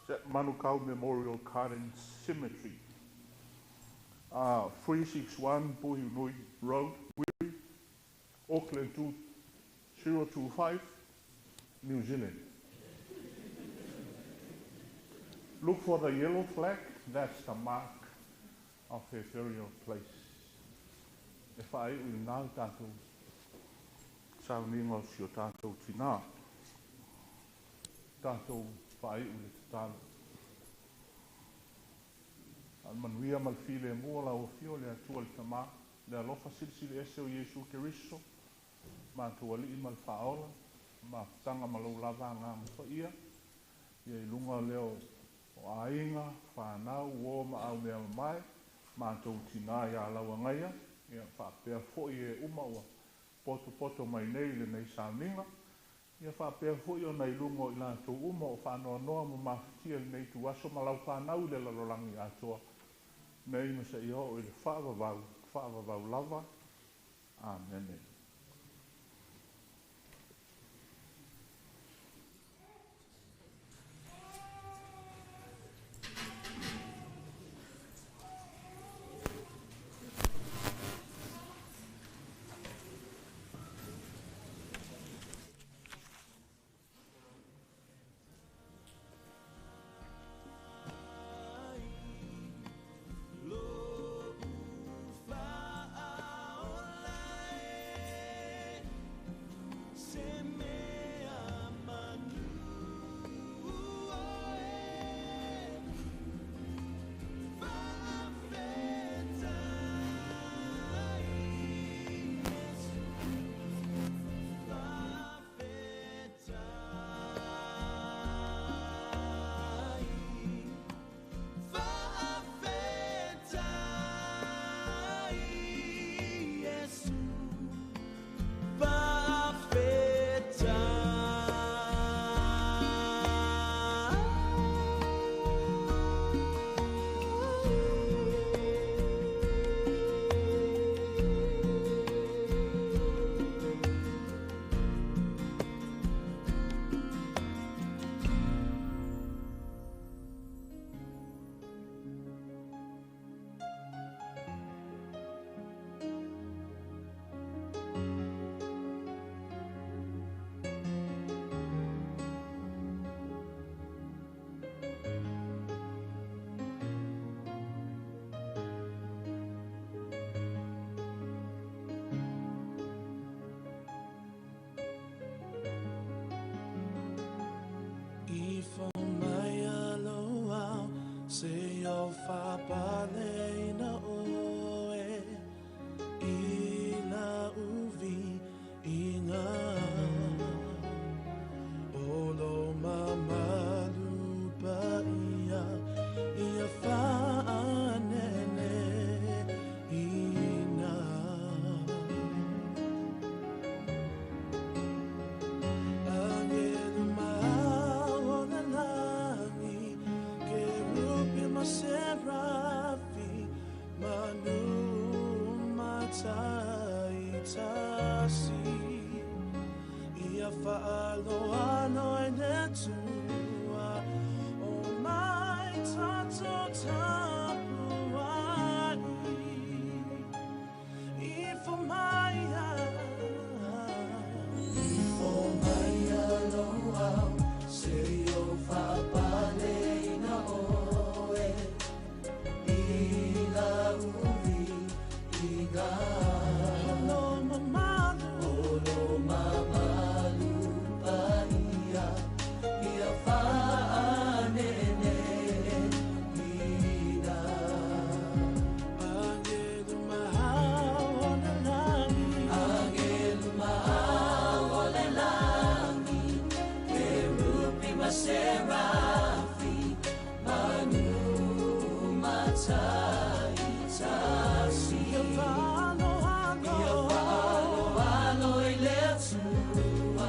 [SPEAKER 1] is at Manukau Memorial Garden Cemetery. 361 Puhinui Road, Wiri, Auckland 2025, New Zealand. Look for the yellow flag, that's the mark of her burial place. E faaiʻu i lenā le tatou sauniga o si o tatou tinā. Tatou faaiʻu i le tatalo. A o le manuia ma le filemu o lau Afio le Atua le Tamā, le alofa silisili ese o Iesu Keriso, matou Alii ma le Faaola, mafutaga ma lou lava Agaga Paia, ia i luga lea o aiga, fanau, uō ma aumeamamae, matou tinā iā Lauagaia, ia faapea foi e uma ua potopoto mai nei i lenei sauniga, ia faapea foi ona i luga o i latou uma o faanoanoa ma mafatia i lenei ituaso ma lau fanau i le lalolagi atoa nei ma seia oo i le faavavau, faavavau lava. Amene.
[SPEAKER 9] Ifo mai aloau se o faapaleina oe i la uvi inga o lo mamalu paia ia faanene ina. Angelu maola langi, kerubi ma serafi, manu matai tasi. Ia faaloalo i le Atua, o mai tatou tapuai. Ifo mai Ifo mai aloau, se o faapaleina oe, i la uvi inga. O lo mamalu, o lo mamalu paia, ia faanene ina. Angelu mahau o le langi, angelu mahau o le langi, kerubi ma serafi, manu matai tasi. Ia faaloalo, ia faaloalo i le Atua,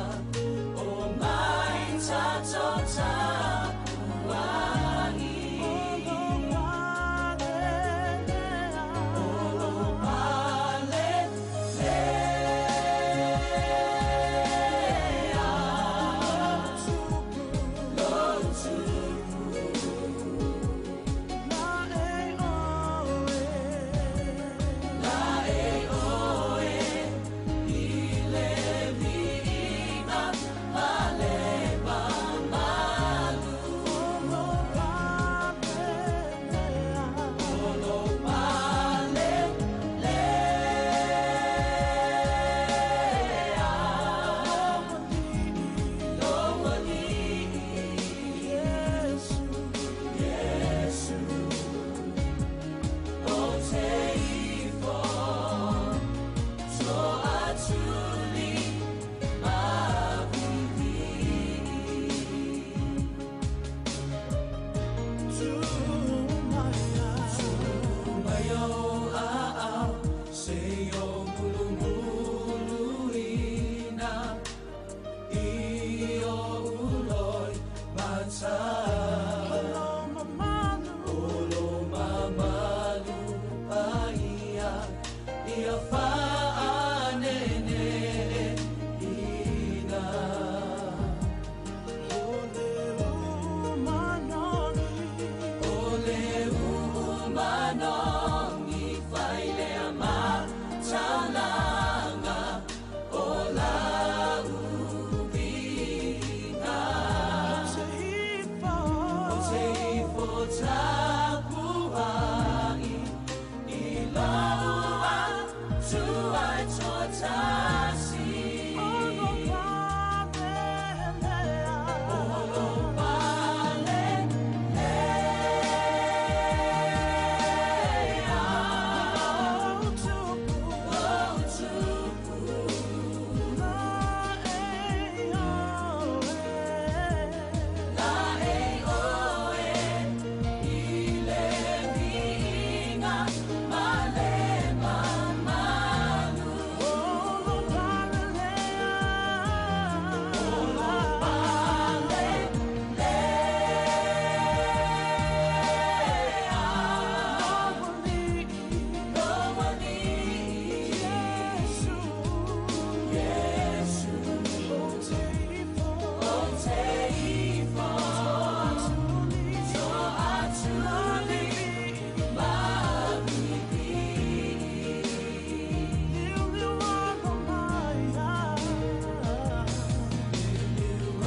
[SPEAKER 9] manogi failea ma taulaga o lau viiga. O te ifo tapuai i lou Atua e toatasi. Olo pale lea. Lou tupu. La e oe i le viiga ma le mamalu. Olo pale lea. Lou alii Iesu. O te ifo toatuli ma pipii.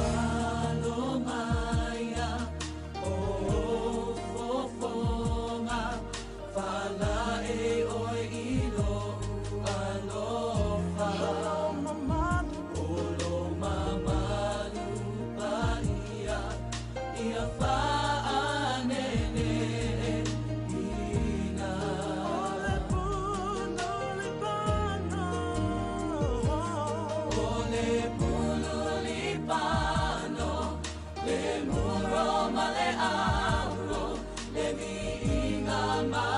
[SPEAKER 9] Alo maia o fofoga, falae oe i lou alofa. O lo mamalu paia, ia faanene ina. O le pulu lipano, le muro ma le auro, le viiga ma